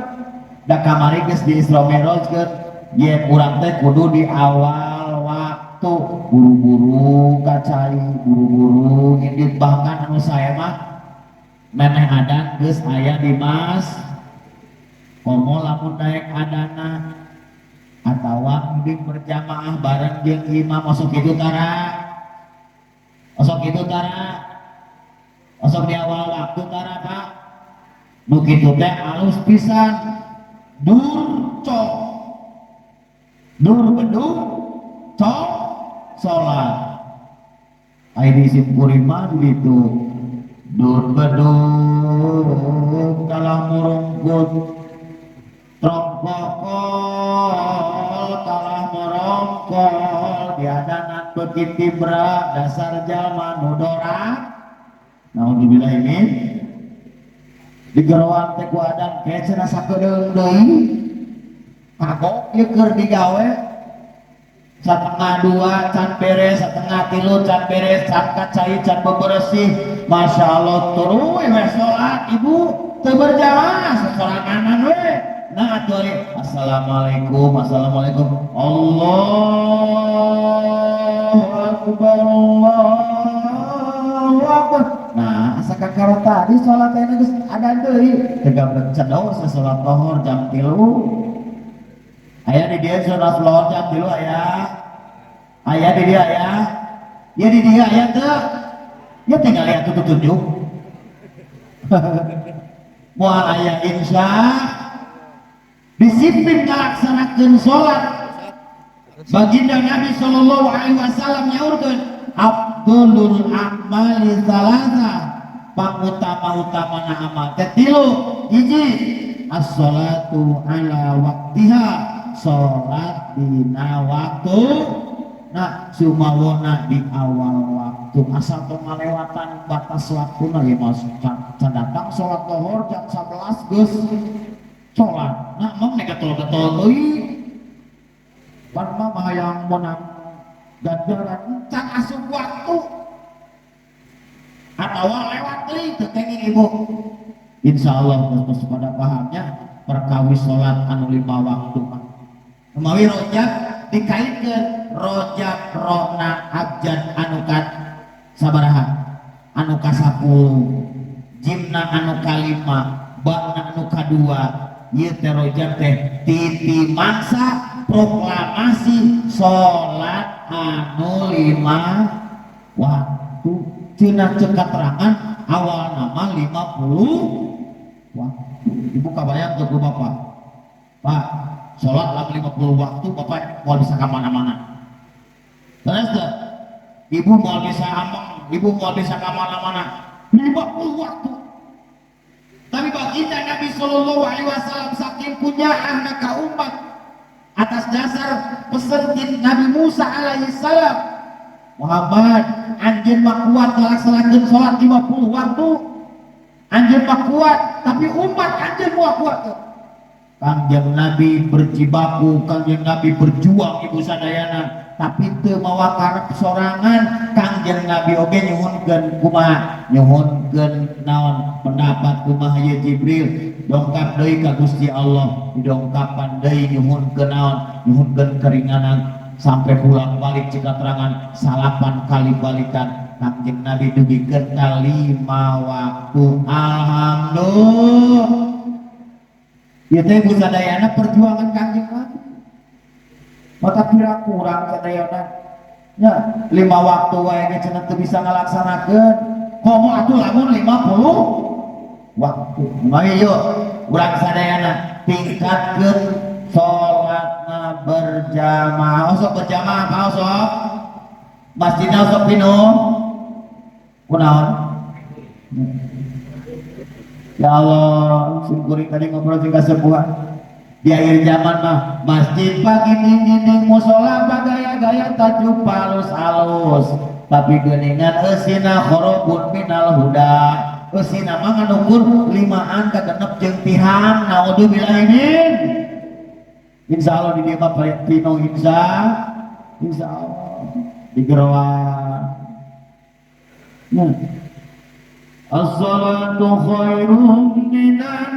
Da kamari geus di Isra Mi'raj keur yen urang teh kudu di awal waktu, buru-buru kacai, buru-buru ngindit, bahkan anu saya mah memeh adan geus aya di mas komo lamun naik adana atawa ngindit berjamaah bareng jeung imam. Masuk itu tara? Masuk itu tara? Masuk di awal waktu tara, Pak? Nu kitu teh alus pisan, dur cong dur bedung cong salat. Ai di simkuring mah di ditu dur bedung kalah murungkut, trongkokol kalah morongkol, diadanan beuki tibra, dasar jalma nu dorak. Naudzubillah. Ini di geroan teh ku adan kayak cenah sakedeung deui, kagok ieu keur digawe. 1:30 can beres, 2:30 can beres, can kacai, can bebersih. Masya Allah, tuluy we salat, ibu, teu berjamaah sasoranganan we. Nah atuh ari assalamualaikum, assalamualaikum, Allahu Akbar, Allahu Akbar. Nah, asa kakara tadi salat teh geus adan deui, teu gablek cedok salat lohor jam 3. Aya di dia salat lohor jam 3? Aya? Aya di dia? Aya ya di dia? Aya teu ya? Tinggal lihat tuh tunjuk moal aya. Insya disiplin ngalaksanakeun salat. Baginda Nabi sallallahu alaihi wasallam nyaurkeun afdhalul a'mali salasa. Pangutama-utamana amal teh tilu. Hiji, as-sholatu ala waktiha, salat dina waktu. Nah, sumawona di awal waktu, asal tong ngalewatan batas waktuna. Ya mas can datang salat lohor jam 11 geus salat. Nah, mong nek getol-getol teuing pan mah hayang menang ganjaran can asup waktu atau lewat deui teu kenging ibu. Insyaallah geus pada pahamnya perkawis salat anu 5 waktu mah. Mawi rojab dikaitkeun rojab rona abjad anu ka sabaraha, anu ka 10, jimna anu ka 5, ba'na anu ka 2. Ieu teh rojab teh titi mangsa proklamasi salat anu 5 waktu. Cenah ceuk katerangan awal nama 50 waktu. Ibu kabayang teu ku bapak? Pak, sholat lah 50 waktu, bapak mau bisa kemana-mana. Terus teu? Ibu mau bisa ameng, ibu mau bisa kemana-mana 50 waktu. Tapi baginda Nabi Shallallahu Alaihi Wasallam saking punya anak ka umat atas dasar pesan Nabi Musa alaihi salam, Muhammad, anjeun mah kuat ngalaksanakeun salat 50 waktu, anjeun mah kuat, tapi umat anjeun moal kuat. Kangjeng Nabi berjibaku, Kangjeng Nabi berjuang ibu sadayana, tapi teu mawa karep sorangan. Kangjeng Nabi oge nyuhunkeun kumaha, nyuhunkeun naon pendapat kumaha ye Jibril, dongkap deui ka Gusti Allah, didongkapan deui nyuhunkeun naon, nyuhunkeun keringanan sampai pulang balik cik katerangan 9 kali balikan Kangjeng Nabi dugikeun ka 5 waktu. Alhamdulillah. Ieu teh ibu sadayana perjuangan Kangjeng Nabi. Maka kira kurang sadayana nya 5 waktu wae ge cenah teu bisa ngalaksanakeun. Komo atuh lamun 50 waktu. Mari yuk urang sadayana tingkatkeun salatna berjamaah. Osok berjamaah apa osok? Masjidna osok pinuh. Kunaon? Ya Allah, syukurin tadi ngobrol jeung kasepuhan. Di akhir zaman mah masjid pagi dinding musola bagaya-gaya tajuk palus alus, tapi geuningan eusina khorobun minal huda. Eusina mah nganukur limaan ka genep jeung tihang. Naudzubillah min. Insyaallah di dieu mah pino insyaallah di geroan. Nah. As-salatu khairun minan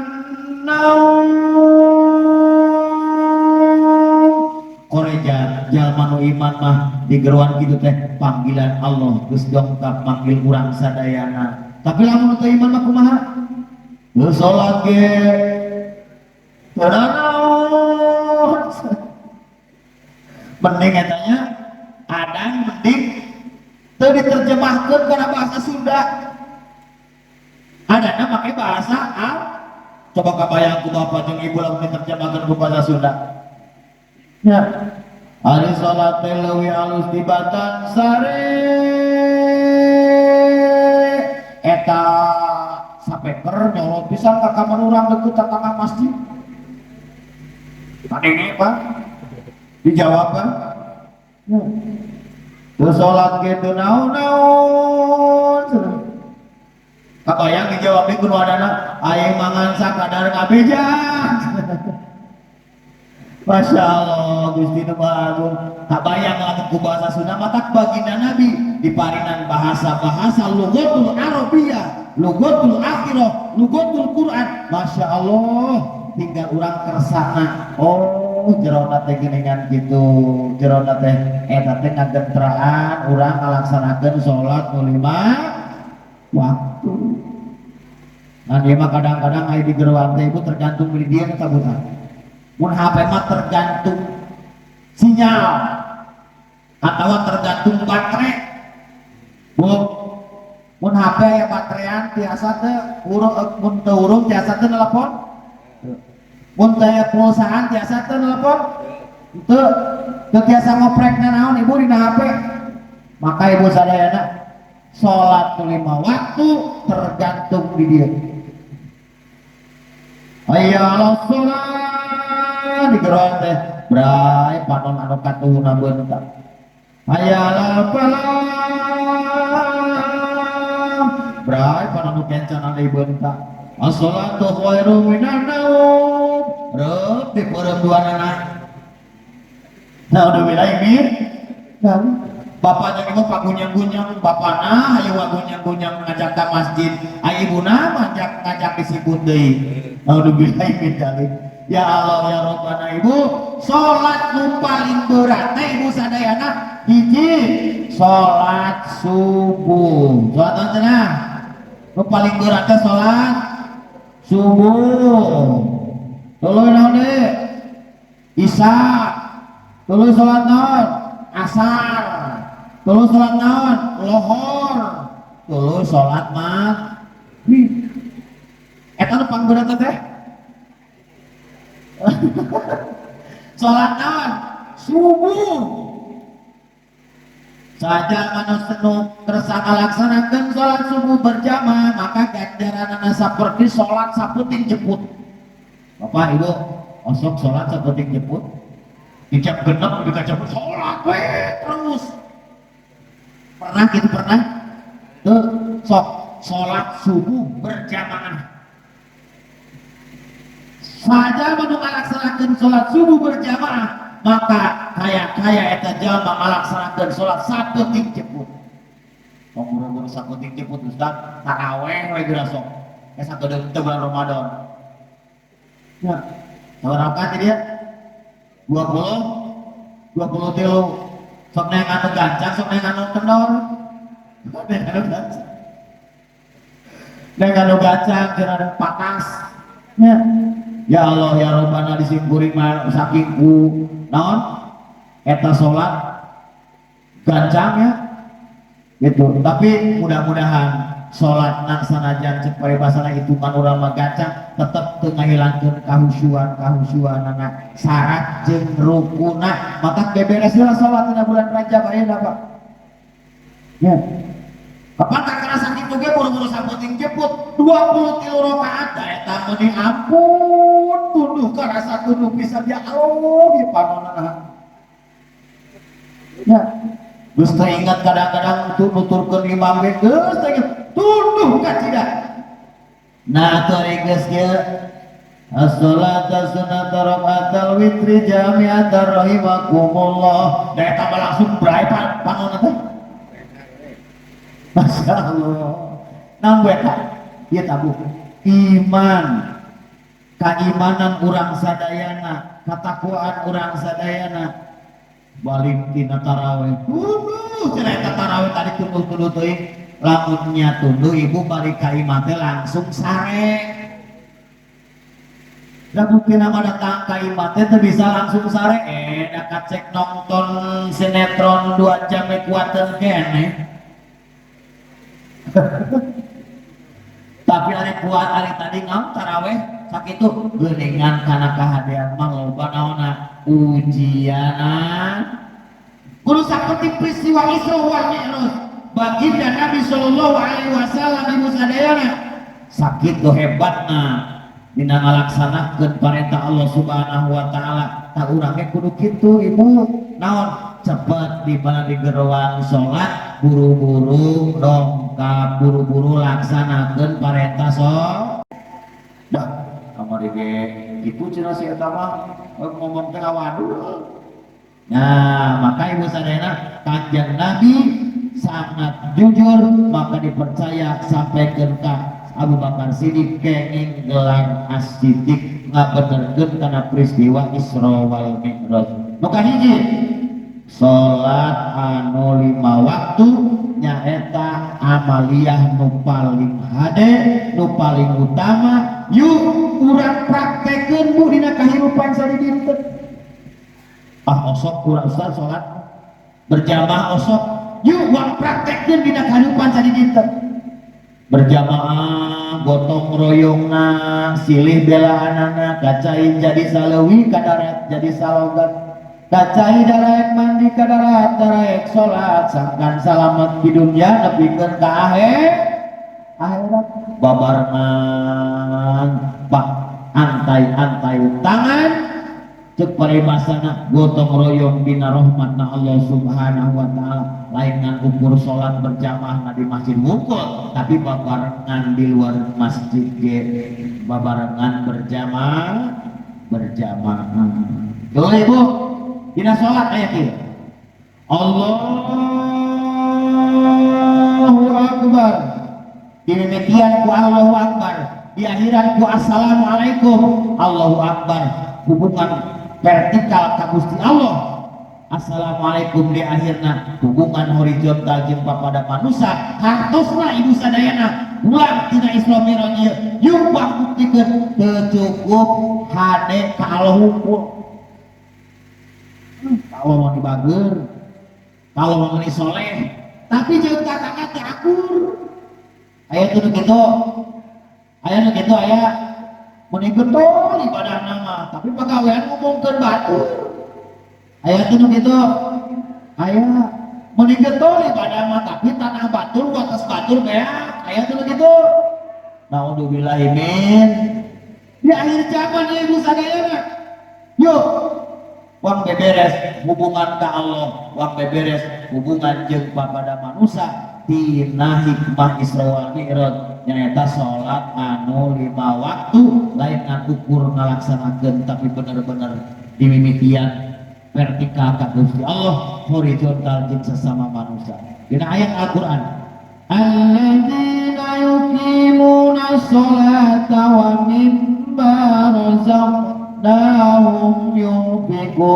naum. Koreja jalma nu iman mah di geroan kitu teh panggilan Allah geus dongkap manggil urang sadayana. Tapi lamun teu iman mah kumaha? Geus salat ge teu nanaon. Mending eta nya adan mending teu diterjemahkeun kana bahasa Sunda. Adana make bahasa Arab. Coba kabayang ku bapak jeung ibu lamun diterjemahkeun ku bahasa Sunda. Ya. Ari salat teh leuwih alus tibatan sare. Eta sapeker nyorot pisan ka kamar urang deukeut tetangga masjid. Kadenge Pak? Dijawab Pak? Ya. Teu salat ge teu naon-naon. Kabayang dijawab ku nu adana aing mangan sakadar ngabeja. Masya Allah, Gusti nu Maha Agung. Kabayang lamun ku bahasa Sunda matak baginda Nabi diparinan bahasa-bahasa lugatul Arabiyah, lugatul akhirah, lugatul Quran. Masya Allah, tinggal urang kersana. Oh, jerona teh geuningan kitu, jerona teh eta teh ngagentraan urang ngalaksanakeun salat nu 5 waktu. Nah, dia mah kadang-kadang aya di geroan teh ibu tergantung beli dia eta buta. Mun HP mah tergantung sinyal atau tergantung baterai. Bu, mun HP aya bateraian tiasa teh urung, mun teu urung tiasa teh nelpon. Mun teu aya pulsaan tiasa teh nelpon. Teu, teu tiasa ngoprekna naon ibu dina HP. Maka ibu sadayana salat 5 waktu tergantung di dia. Hayya 'alas shalah digeroan teh bray panon anu katuhuna beunta. Hayya 'alal falah bray panon anu kencana deui beunta. As-shalatu khairum minan naum reup dipeureum duanana. Nah udah wilayah mir. Nah, bapaknya ibu pagunyang-gunyang, bapana ayo wagunyang-gunyang ngajak ke masjid, ayo ibuna ngajak disebut deui. Naudzubillahi min dzalik. Ya Allah ya Rabbana ibu, salat nu paling berat teh ibu sadayana hiji salat subuh. Salat naon cenah? Nu paling berat teh salat subuh. Tuluy naon deui? Isya. Tuluy salat naon? Asar. Tuluy salat naon? Lohor. Tuluy salat maghrib. Eta nu pangberat teh. Salat naon? Subuh. Saja manusia nu kersa ngalaksanakeun salat subuh berjamaah maka ganjaranana saperti salat saputing jeput. Bapak Ibu, osok salat saputing jeput. Di jam genep di jam salat we terus. Pernah gitu pernah? Tuh, sok salat subuh berjamaah. Saja manu ngalaksanakeun salat subuh berjamaah maka kaya-kaya eta jalma ngalaksanakeun salat saputing jeput. Tong buru-buru saputing jeput Ustaz, taraweh we geura sok. Satu deui teh bulan Ramadan. Ya, sabaraha rakaat dia? 20 23. Sok neng anu gancang, sok neng anu kendor. Neng anu gancang. Neng anu gancang cenah patas. Ya. Ya Allah ya Rabbana disimpuring mah saking ku naon eta salat gancang ya gitu. Tapi mudah-mudahan salat nak sanajan cek paribasana hitungan urang mah gancang tetep teu ngahilangkeun kahusyuan-kahusyuanana syarat jeung rukuna maka beberes heula salat dina bulan Rajab ayeuna Pak. Ya. Kapan tak kerasa kitu ge buru-buru saputing jeput 23 rakaat da eta meuni ampun tunduh karasa tunduh pisan ya Allah di panonana. Ya. Geus teu ingat kadang-kadang nuturkeun imam ge geus teu ingat tunduh ka cida. Nah atuh geus kieu as-salata sunnata rakaatal witri jami'atan rahimakumullah. Da eta mah langsung bray panonna teh. Masya Allah. Nang eta ieu tabuh iman, kaimanan urang sadayana, katakwaan urang sadayana. Balik tina tarawih tunduh cenah eta tarawih tadi tunduh-tunduh teuing lamun nya tunduh ibu balik ka imah teh langsung sare. Da buktina mah datang ka imah teh teu bisa langsung sare, da kacek nonton sinetron 2 jam kuateun keneh. Tapi ari kuat ari tadi naon taraweh sakitu geuningan kana kahadean mah loba naonna ujianan. Kudu saperti peristiwa Isra wal Mi'raj baginda Nabi sallallahu alaihi wasallam ibu sadayana sakitu hebatna dina ngalaksanakeun parentah Allah Subhanahu wa taala. Tak urang ge kudu kitu ibu naon cepet di mana digeroan salat buru-buru dongkap buru-buru laksanakeun parentah salat. Dah kamari ge kitu cenah si eta mah ngomong teh awadul. Nah, maka ibu sadayana Kanjeng Nabi sangat jujur maka dipercaya sampai ke Abu Bakar Siddiq kenging gelar As-Siddiq ngabenerkeun kana peristiwa Isra wal Mi'raj. Nu kahiji salat anu 5 waktu nyaeta amaliyah nu paling hade nu paling utama yuk urang praktekeun bu dina kahirupan sadidinten. Ah osok kurang ustaz salat berjamaah osok yuk urang praktekeun dina kahirupan sadidinten. Berjamaah gotong royongna silih belaanana kacai jadi salewi kadarat jadi salogan kacai daraek mandi kadarat daraek salat sangkan salamet di dunia nepikeun ka akhir. Akhirat babarengan pak antai-antai tangan cek paribasana gotong royong dina rahmatna Allah Subhanahu wa taala. Lain ngan ukur salat berjamaah di masjid wungkul, tapi babarengan di luar masjid ge babarengan berjamaah berjamaah. Tuh ibu dina salat aya kieu, Allahu Akbar, dimimitian ku Allahu Akbar, diakhiran ku Assalamualaikum. Allahu Akbar hubungan vertikal ka Gusti Allah, Assalamualaikum di akhirna hubungan horizontal jeung pada manusia. Hartosna ibu sadayana pulang tina Isra Mi'raj ieu, yuk buktikeun teu cukup hade ka Allah hungkul. Kalau mau dibager, kalau mau meni soleh, tapi jeung tetangga teh akur. Aya tuh nu kitu, aya nu kitu, aya meni getol ibadah nama tapi pagawean ngomongkeun batur. Aya tuh nu kitu, aya meni getol ibadah mah tapi tanah batur, wates batur beak. Aya tuh nu kitu. Naudzubillahi min. Di akhir zaman ya ibu sadayana, yuk wang beberes hubungan ka Allah, wang beberes hubungan jeung pada manusia tina hikmah Isra wal Mi'raj nyaeta salat anu 5 waktu. Lain ngan ukur ngalaksanakeun, tapi bener-bener dimimitian vertikal ka Gusti Allah, horizontal jeung sesama manusia. Dina ayat Al-Qur'an, alladzina yuqimuna sholata wa mimma razaqnahum yunfiqun.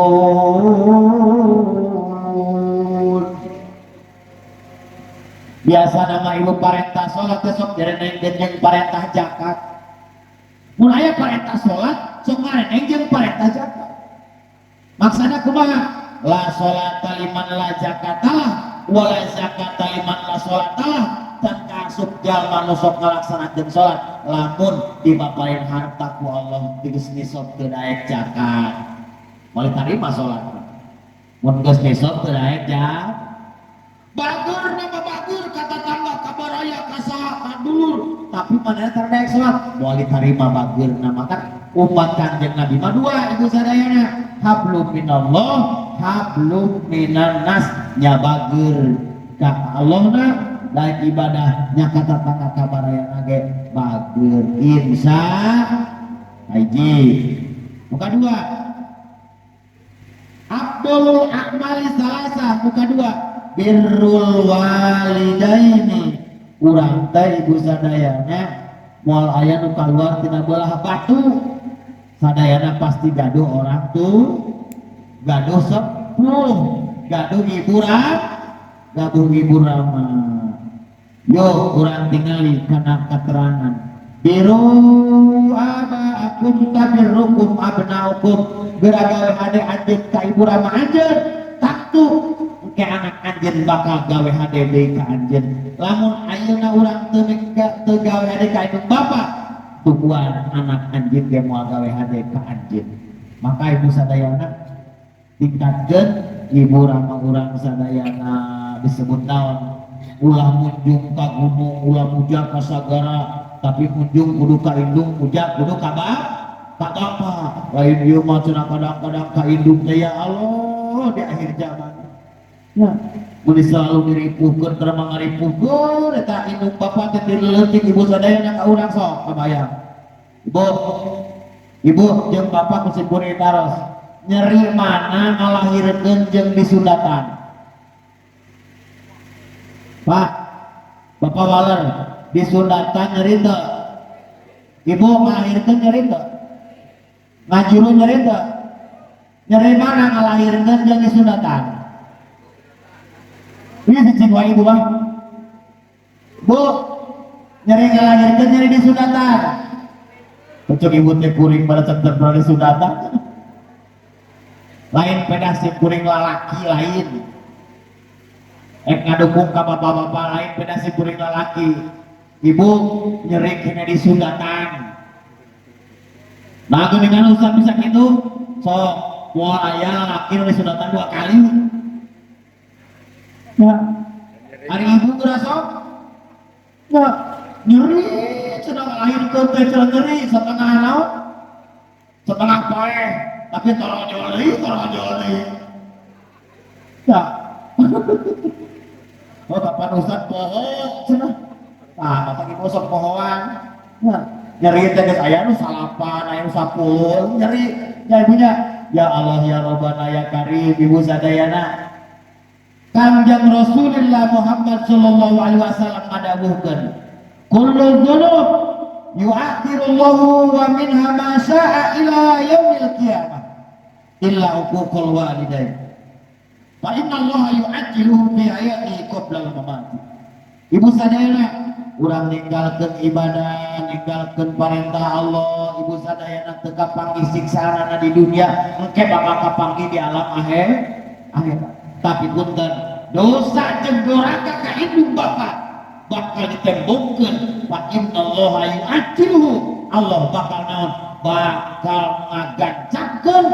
Biasa nama ibu parentah sholat teh sok jareneng jeung parentah zakat. Mun aya parentah sholat sok ngareneng jeung parentah zakat. Maksana kumaha? La sholata liman la zakatalah wala zakata liman la sholatalah. Tan kaasup jalma nu sok ngalaksanakeun salat lamun dipaparin harta ku Allah geus nisab teu daek zakat. Moal tarima salat mun geus nisab teu daek zakat. Bagur nama bagur kata tangga kabaraya kasaha kadulur, tapi mana teu daek salat moal ditarima bagur nama. Kan umat Kanjeng Nabi mah dua ibu sadayana, hablum minallah hablum minan nas. Nya bager ka Allahna daek ibadah, nya kata tangga kabaraya ge bager insya hiji. Muka dua, Abdul A'mali salasa. Muka dua, birrul walidaini. Urang teh ibu sadayana moal aya nu kaluar tina belah batu. Sadayana pasti gaduh orang tuh, gaduh sepuh, gaduh ibu gaduh ibu rama. Yo urang tingali kana keterangan biru abaakum tabirrukum abnaukum. Geura gawe hade anjeun ka ibu rama anjeun, taktu ke anak anjeun bakal gawe hade deui ka anjeun. Lamun ayeuna urang teu teu gawe hade ka ibu bapa, tukuan anak anjeun ge moal gawe hade ka anjeun. Maka ibu sadayana tingkatkeun ibu rama urang sadayana. Disebut naon, ulah munjung ka gunung, ulah muja ka sagara, tapi munjung kudu ka indung, muja kudu ka ka bapa. Lain ieu mah cenah kadang-kadang ka indung teh, ya Allah, di akhir zaman ya mun selalu diripuhkeun, keur mangaripuhkeun eta indung bapa teh leutik. Ibu sadayana ka urang sok kabayang, ibu ibu jeung bapa ku simkuring taros, nyeri mana ngalahirkeun jeung disundatan? Pak, Bapak Waler, disundatan nyeri teu? Ibu ngalahirkeun nyeri teu? Ngajuru nyeri teu? Nyeri mana ngalahirkeun jeung disundatan? Ini cicing wae ibu mah. Bu, nyeri ngalahirkeun, nyeri disundatan? Cocok ibu teh kuring pada center pernah disundatan. Lain pedah si kuring lalaki lain. Ek ngadukung ka bapak-bapak, lain pedah si kuring lalaki. Ibu nyeri kena disundatan. Nah, dengan ustaz bisa gitu. So, mau aya laki nu disundatan 2 kali. Ya. Hari ibu geura sok? Ya. Nyeri cenah ngalahirkeun teh cenah nyeri setengah naon? Setengah poe, tapi torojol deui, torojol deui. Ya. Oh, kapan Ustaz poho cenah. Nah, mata ibu sok pohoan. Nah, nyeri teh geus aya nu 9, aya nu 10, nyeri. Ya ibunya, ya Allah ya Rabbana ya Karim, ibu sadayana. Kangjeng Rasulullah Muhammad sallallahu alaihi wasallam ngadawuhkeun, kullu dzunub yu'akhirullahu wa minha ma sya'a ila yaumil qiyamah illa uququl walidain. Fa inna Allah yu'ajjiluhu fi hayatihi qabla al-mamati. Ibu sadayana, urang ninggalkeun ibadah, ninggalkeun perintah Allah, ibu sadayana teu kapanggih siksaanana di dunia, engke bakal kapanggih di alam akhirat. Tapi punten, dosa jeung doraka ka indung bapa bakal ditembongkeun, fa innallaha yu'ajjiluhu. Allah bakal naon? Bakal ngagancapkeun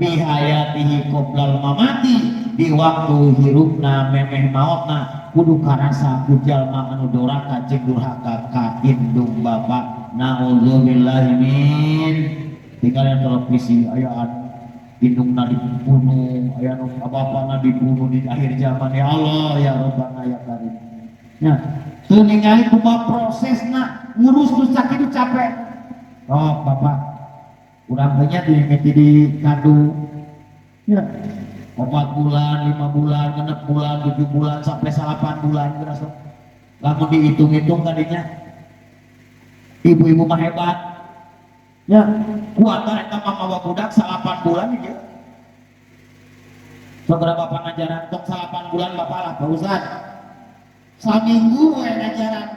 fi hayatihi qoblal mamati, di waktu hirupna memeh maotna kudu karasa ku jalma anu doraka jeung durhaka ka indung bapa. Naudzubillahi min. Tinggal televisi aya indungna dibunuh, aya nu bapana dibunuh di akhir zaman. Ya Allah ya Rabbana ya Karim. Ya, teu ningali kumaha prosesna ngurus nu sakitu capek. Oh, bapak urang teh nya dimimiti di kandung. Ya. 4 bulan, 5 bulan, 6 bulan, 7 bulan, sampai 8 bulan geura sok. Lamun dihitung-hitung tadinya ibu-ibu mah hebat. Ya, kuatan eta mah mawa budak 8 bulan ieu. Segera bapak ngajaran tong 8 bulan bapak lah Pak Ustad. Saminggu we ngajaran.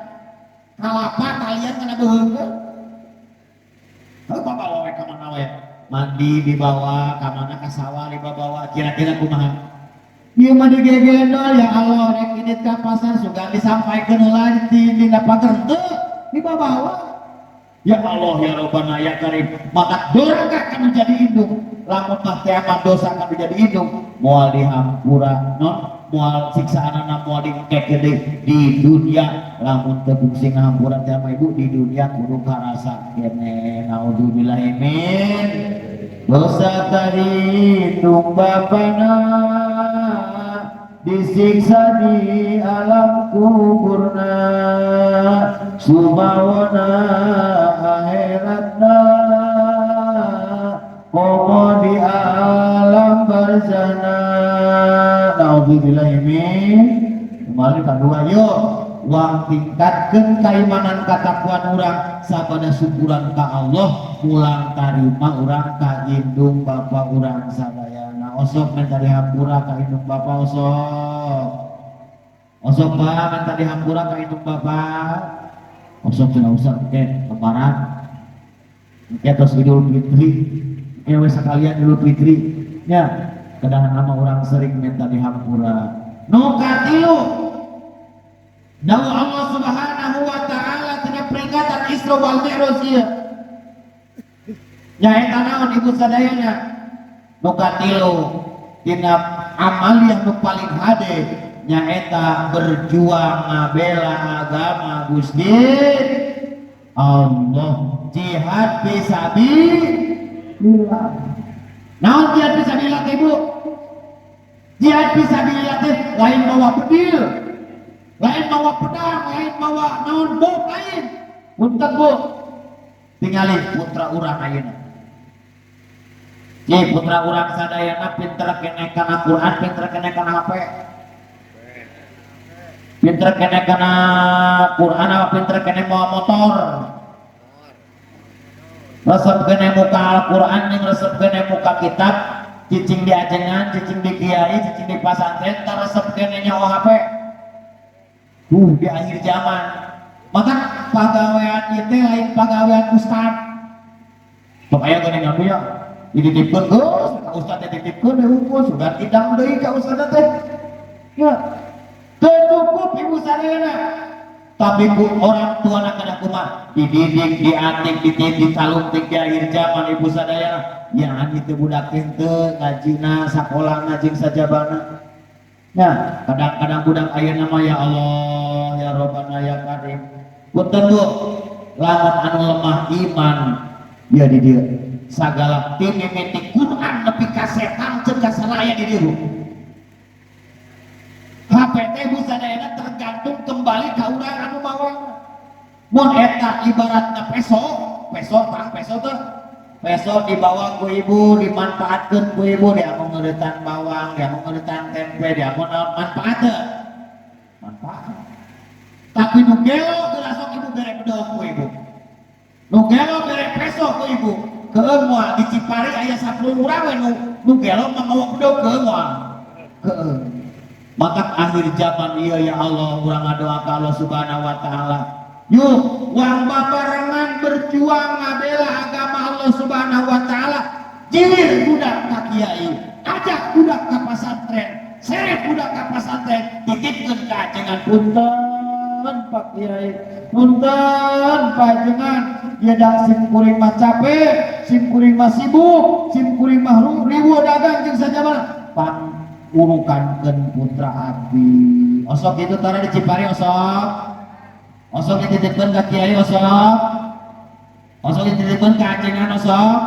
Kalapa kalian kana beuheung. Heuh bapak we ka mana we? Mandi dibawa ka mana, ka sawah dibawa, kira-kira kumaha? Ieu mah digegendol ya Allah rek indit ka pasar sugan disampaikeun heula di dina pager teu dibawa. Ya Allah ya Rabbana ya Karim, maka doraka kan menjadi indung, lamun mah teh mah dosa kan menjadi indung, moal dihampura non, moal siksaanana moal diengkekeun deui di dunia, lamun teu bungsi ngahampura teh mah ibu di dunia kudu karasa kene. Naudzubillahi min dosa tarindung bapana disiksa di alam kuburna sumawana akhiratna komo di alam barzana. Naudzubillahi min. Kembali kedua yuk wang tingkatkeun kaimanan katakuan urang sabada syukuran ka Allah mulang tarima urang ka indung bapa urang sadayana. Osok minta dihampura ka indung bapa, osok osok ba minta dihampura ka indung bapa, osok tidak usah oke lebaran oke terus Idul Fitri oke we sekalian Idul Fitri ya kedahan nama orang sering minta dihampura. Nu katilu dawuh Allah Subhanahu wa taala tina peringatan Isra wal Mi'raj ieu nyaeta naon ibu sadayana? Nu katilu tina amaliyah nu paling hade nyaeta berjuang ngabela agama Gusti Allah, jihad fisabilillah. Naon jihad fisabilillah ibu? Jihad fisabilillah teh lain mawa bedil, lain mawa pedang, lain mawa naon bom, lain. Punten bu, tingali putra urang ayeuna. Ye putra urang sadayana pinter keneh kana Quran, pinter keneh kana HP. Pinter keneh kana Quran apa pinter keneh mawa motor? Resep keneh muka Al-Quran jeung resep keneh muka kitab, cicing di ajengan, cicing di kiai, cicing di pasantren, tar resep keneh nyawa HP. Di akhir zaman. Maka pagawean ieu teh lain pagawean ustad. Pokoknya geuning anu ya, dititipkeun geus, ka ustad teh dititipkeun deui hukum, sudah idang deui ka ustad teh. Ya. Teu cukup ibu sadayana. Tapi ku orang tua nak kada kumaha dididik, diatik, dititip, ditaluntik di akhir zaman ibu sadayana. Ya itu budak teu ngajina sakola ngajing sajabana. Ya, kadang-kadang budak ayeuna mah ya Allah ya Rabbana ya Karim. Punten, Bu, lamun anu lemah iman ya di dieu sagala ti mimiti Quran nepi ka setan ceuk kasana aya di dieu, Bu. HP teh, Bu, sadayana tergantung kembali ka urang anu mawa. Mun eta ibaratna peso, peso tang peso teh, peso dibawa ku ibu, dimanfaatkeun ku ibu, dia mau ngeuretan bawang, dia mau ngeuretan tempe, dia mau naon, manfaat teu? Manfaat. Tapi nu gelo geura sok ibu bere bedog ku ibu, nu gelo bere peso ku ibu, keun moal? Di Cipari aya 10 urang we nu gelo mah mawa bedog, keun moal? Keun. Maka akhir zaman ieu, ya Allah, urang ngadoa ka Allah Subhanahu wa Taala, yuk wang babarengan berjuang ngabela agama Allah Subhanahu wa Taala. Jilir budak ka kiai, ajak budak ka pasantren, seret budak ka pasantren, titipkeun ka ajengan. Punten, Pak Kiai, punten, Pak Ajengan, ya dak sim kuring mah capek, sim kuring mah sibuk, sim kuring mah riweuh dagang jeung sajabana, pang urukankeun putra abdi. Osok itu tara di Cipari? Osok? Osok dititipkeun ka kiai? Osok? Osok dititipkeun ka ajengan? Osok?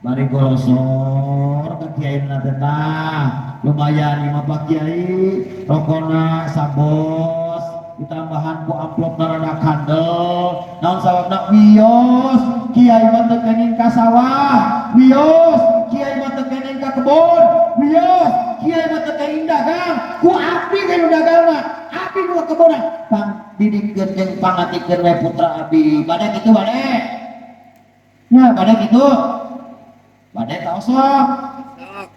Bari golosor ka kiai na teh, tah lumayan ieu mah, Pak Kiai, rokona sabos ditambahan ku amplop rada kandel. Naon sababna? Wios kiai mah teu kenging ka sawah, wios kiai mah teu kenging ka kebon, wios kiai mah teu kenging dagang, ku abdi we nu dagangna, abdi nu kebonna, pang didikeun jeung pangatikeun we putra abdi. Bade kitu? Bade ya? Bade kitu? Bade ta osok?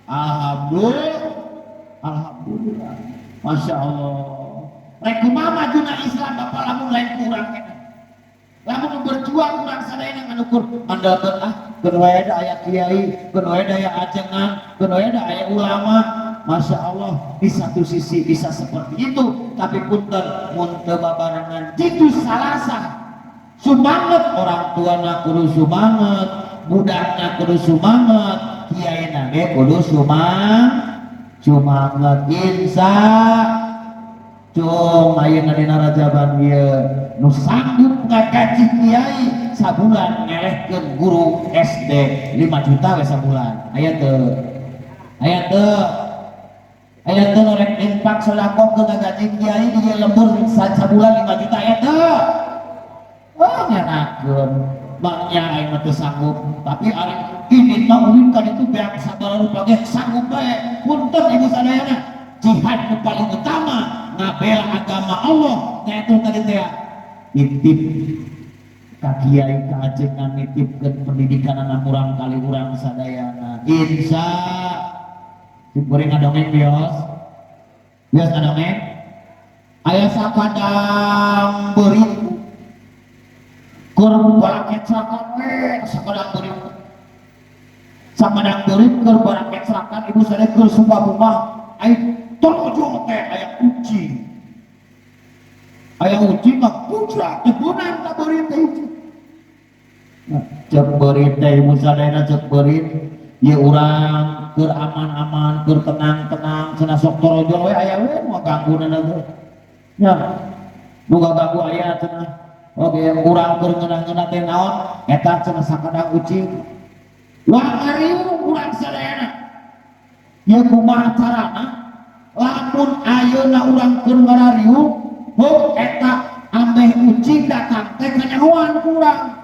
Alhamdulillah, alhamdulillah, masya Allah. Rek kumaha majuna Islam, Bapak, lamun lain ku urang keneh, lamun berjuang urang sadayana nganukur andalkeun, ah keun wae da aya kiai, keun wae da aya ajengan, keun wae da aya ulama. Masya Allah, di satu sisi bisa seperti itu, tapi punten, mun teu babarengan jitu salasah sumanget, orang tuana kudu sumanget, budakna kudu sumanget, kiai ge kudu sumanget. Insya cung ayeuna dina Rajaban ieu nu sanggup ngagaji kiai sabulan ngelehkeun guru SD 5 juta we sabulan, aya teu? Aya teu? Aya teu nu rek infak sedekah ke ngagaji kiai di lembur sabulan 5 juta, aya teu? Oh, ngenakeun maknya aing mah teu sanggup, tapi ari ini mah ulin kan itu beak sabaraha rupa ge sanggup bae. Punten, Ibu sadayana, jihad nu paling utama ngabela agama Allah nyaeta tadi teh nitip ka kiai, ka ajengan, nitipkeun pendidikan anak urang kali urang sadayana. Insya kuring ngadongeng, bios bios ngadongeng, aya sakadang beurit keur barakecrakan we. Sakadang beurit, sakadang beurit keur barakecrakan, Ibu sadaya, keur sumpah ai torojol teh aya kucing, aya ucing mah kucrak teh beunang ka beurit teh ucing. Nah, cek beurit teh, Ibu sadayana, cek beurit, ieu urang keur aman-aman, keur tenang-tenang cenah, sok torojol we aya we nu ganggueunana teh nya, nu ganggu aya cenah. Oke, urang keur ngeunah-ngeunah teh naon eta cenah sakadang ucing. Wah, ngariung urang sadayana, ieu kumaha carana lamun ayeuna urang keur ngarariung heuh eta ambeh ucing datang teh kanyahoan ku urang,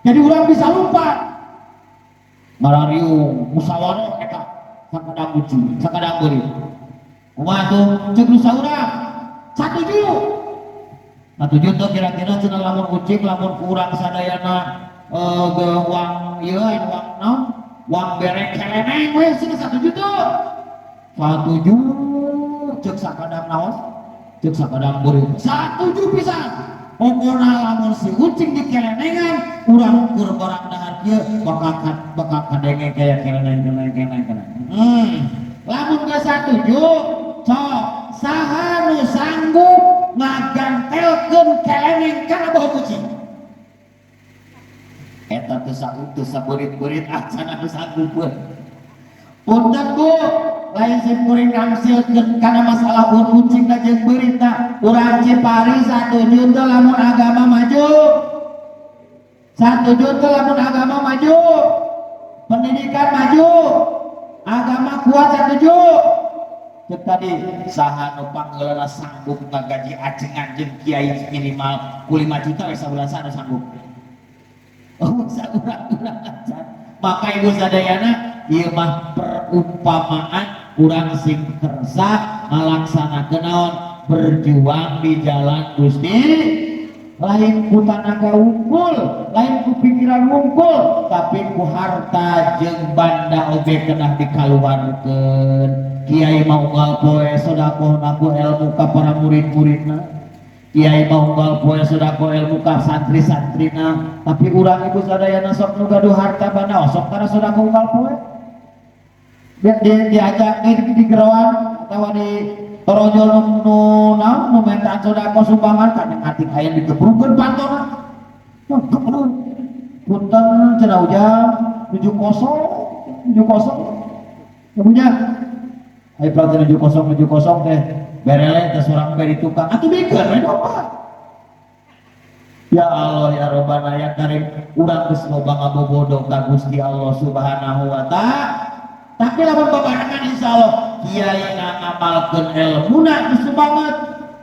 jadi urang bisa lompat. Ngarariung musyawarah eta sakadang ucing, sakadang beurit, kumaha tuh? Ceuk nu saurang, satuju. Satuju tuh kira-kira cenah lamun ucing, lamun ku urang sadayana ge wang ieu wang naon wang bere keleneng we cenah, satuju tuh? Satuju ceuk sakadang naon, ceuk sakadang beurit, satuju pisan. Pokona lamun si ucing di kelenengan, urang keur barang dahar kieu bakal bakal kadenge kaya keleneng keleneng keleneng keleneng. Lamun geus satuju, sok saha nu sanggup ngagantelkeun keleneng kana bohong kucing eta? Teu teu sabeurit-beurit acan anu sanggupeun. Punten, Bu. Lain sim kuring nangsilkeun kana masalah ucing jeung beuritna. Urang Cipari satuju teu lamun agama maju? Satuju teu lamun agama maju, pendidikan maju, agama kuat, satuju? Cek tadi, saha nu panggeulana sanggup ngagaji ajengan jeung kiai minimal ku 5 juta we sabulan? Saha nu sanggup? Oh, saurang-urang acan. Maka ibu sadayana, ieu mah perumpamaan urang sing kersa ngalaksanakeun naon, berjuang di jalan Gusti, lain ku tanaga wungkul, lain ku pikiran wungkul, tapi ku harta jeung banda oge kedah dikaluarkeun. Kiai mau unggal poe sedekahna ku ilmu ka para murid-muridna, kiai mau unggal poe sedekah ilmu ka santri-santrina, tapi urang ibu sadayana sok nu gaduh harta banda sok tara sedekah unggal poe. Diajak di geroan atau di torojol nu nu naon, nu mintaan sedekah sumbangan, kadang atik aya digebrukeun pantona. Gebruk, punten cenah, ujang tujuh kosong tujuh kosong ibunya. Ayo pelajar tujuh kosong tujuh kosong teh berele teh surang di tukang atuh bikeun we domba. Ya Allah, ya Robbana, ya Karim, urang geus loba ngabobodo ka Gusti Allah Subhanahu wa Ta'ala, tapi lamun babarengan insyaallah kiai ngamalkeun ilmuna geus banget,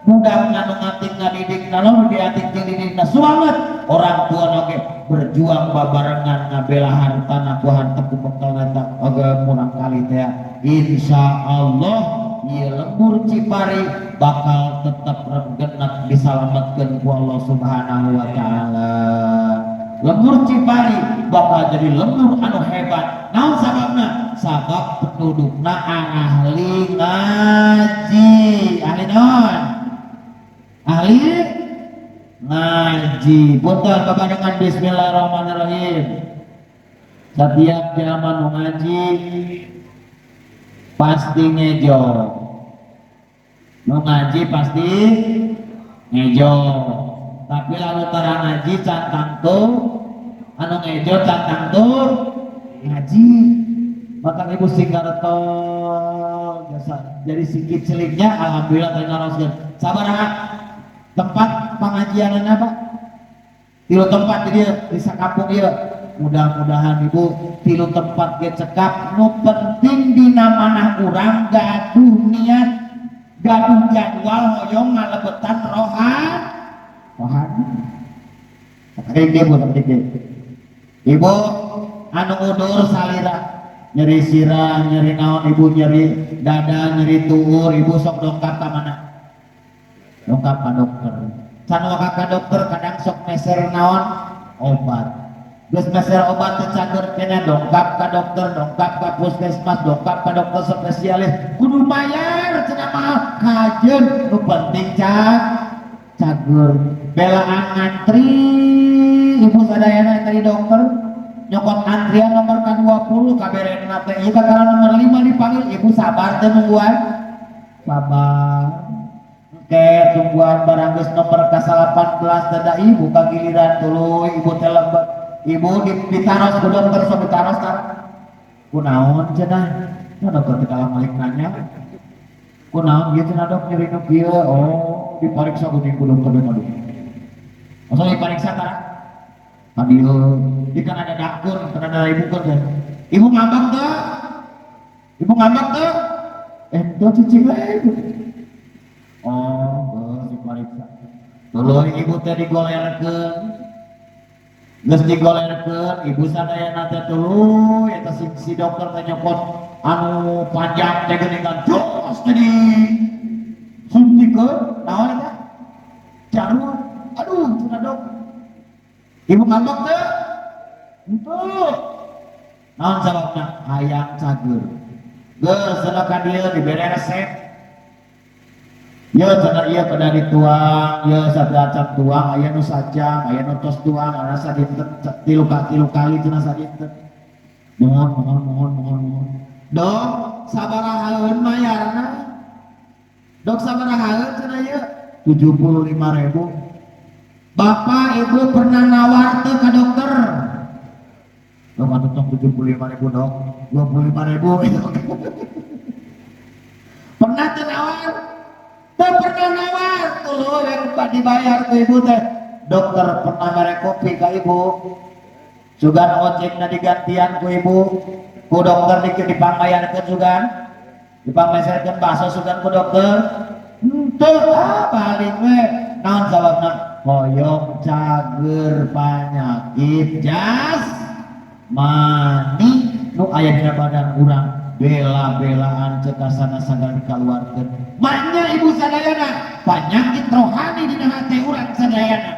budak nu ngatik ngadidik nu diatik jeung didikna sumanget, orang tua oge berjuang babarengan ngabela hartana ku harta ku bekal eta oge murang kali teh, insya Allah ieu lembur Cipari bakal tetap renggenak disalamatkeun ku Allah Subhanahu wa Ta'ala. Lembur Cipari bakal jadi lembur anu hebat. Naon sababna? Sabab pendudukna ahli ngaji. Ahli naon? Ahli ngaji. Punten, babarengan bismillahirrahmanirrahim. Setiap jalma nu ngaji pasti ngejo. Nu ngaji pasti ngejo, tapi lalu tara ngaji can tangtu anu ngejo, can tangtu ngaji. Maka ibu singgarto jasa jadi sikit celiknya, alhamdulillah tadi naroskeun sabaraha tempat pengajian apa, tilu tempat di dia di sakampung ieu. Mudah-mudahan ibu tilu tempat ge cekap. Nu penting dina manah urang gaduh niat, gaduh jadwal hoyong ngalebetan rohan rohani. Sakedik ibu, sakedik ibu anu udur salira, nyeri sirah, nyeri naon ibu, nyeri dada, nyeri tuur, ibu sok dongkap ka mana? Dongkap ka dokter. Can waka ka dokter kadang sok meser naon, obat. Geus meser obat teh cager kena, dongkap ka dokter, dongkap ka puskesmas, dongkap ka dokter spesialis, kudu bayar cenah, mahal. Kajeun, nu penting cager. Belaan ngantri ibu sadayana tadi dokter nyokot antrian nomor ka 20 kaberena teh ieu kakara nomor 5 dipanggil. Ibu sabar teh nungguan? Sabar. Ke tungguan barang geus nomor ka 18 teh da ibu kagiliran, tuluy ibu teh lembek. Ibu ditaros ku dokter, sok ditaros tar kunaon cenah. Nah, dokter teh kalah malik nanya kunaon gitu cenah, dok, nyeri nu kieu. Oh, diperiksa geuning ku dokter teh. Masa diperiksa tara ka dieu di kan ada dakun, kan ada ibu kan teh. Ibu ngambek teh? Ibu ngambek teh? Ente cicing we. Oh, geus diperiksa, tuluy ibu teh digolerkeun. Geus digolerkeun ibu sadayana teh, tuluy eta si dokter teh nyokot anu panjang teh geuning kan, jos teh disuntikeun naon eta, jarum. Aduh cenah dok. Ibu ngambek teh? Henteu. Naon sababna? Hayang cager. Geus cenah ka dieu dibere resep. Ya cenah, ieu kedah dituang, ya sateuacan tuang, aya nu sajam, aya nu tos tuang, aya sadinten tilu tilu kali cenah sadinten. Mohon, mohon, mohon, mohon, mohon. Dok, sabarahaeun mayarna? Dok, sabarahaeun cenah ieu? 75.000. Bapak Ibu pernah nawar teu ka dokter? Dok, atuh tong 75.000 dok, 25.000. Pernah teu nawar? Teu pernah nawar, tuluy we dibayar ku ibu teh. Dokter pernah mere kopi ka ibu. Sugan ojekna digantian ku ibu. Ku dokter dipangbayarkeun sugan. Dipangmeserkeun bakso sugan ku dokter. Henteu, ah balik we. Naon sababna? Hoyong cager panyakit jasmani nu aya dina badan urang bela-belaan cekasana sagala dikaluarkeun. Maknya ibu sadayana panyakit rohani dina hate urang sadayana.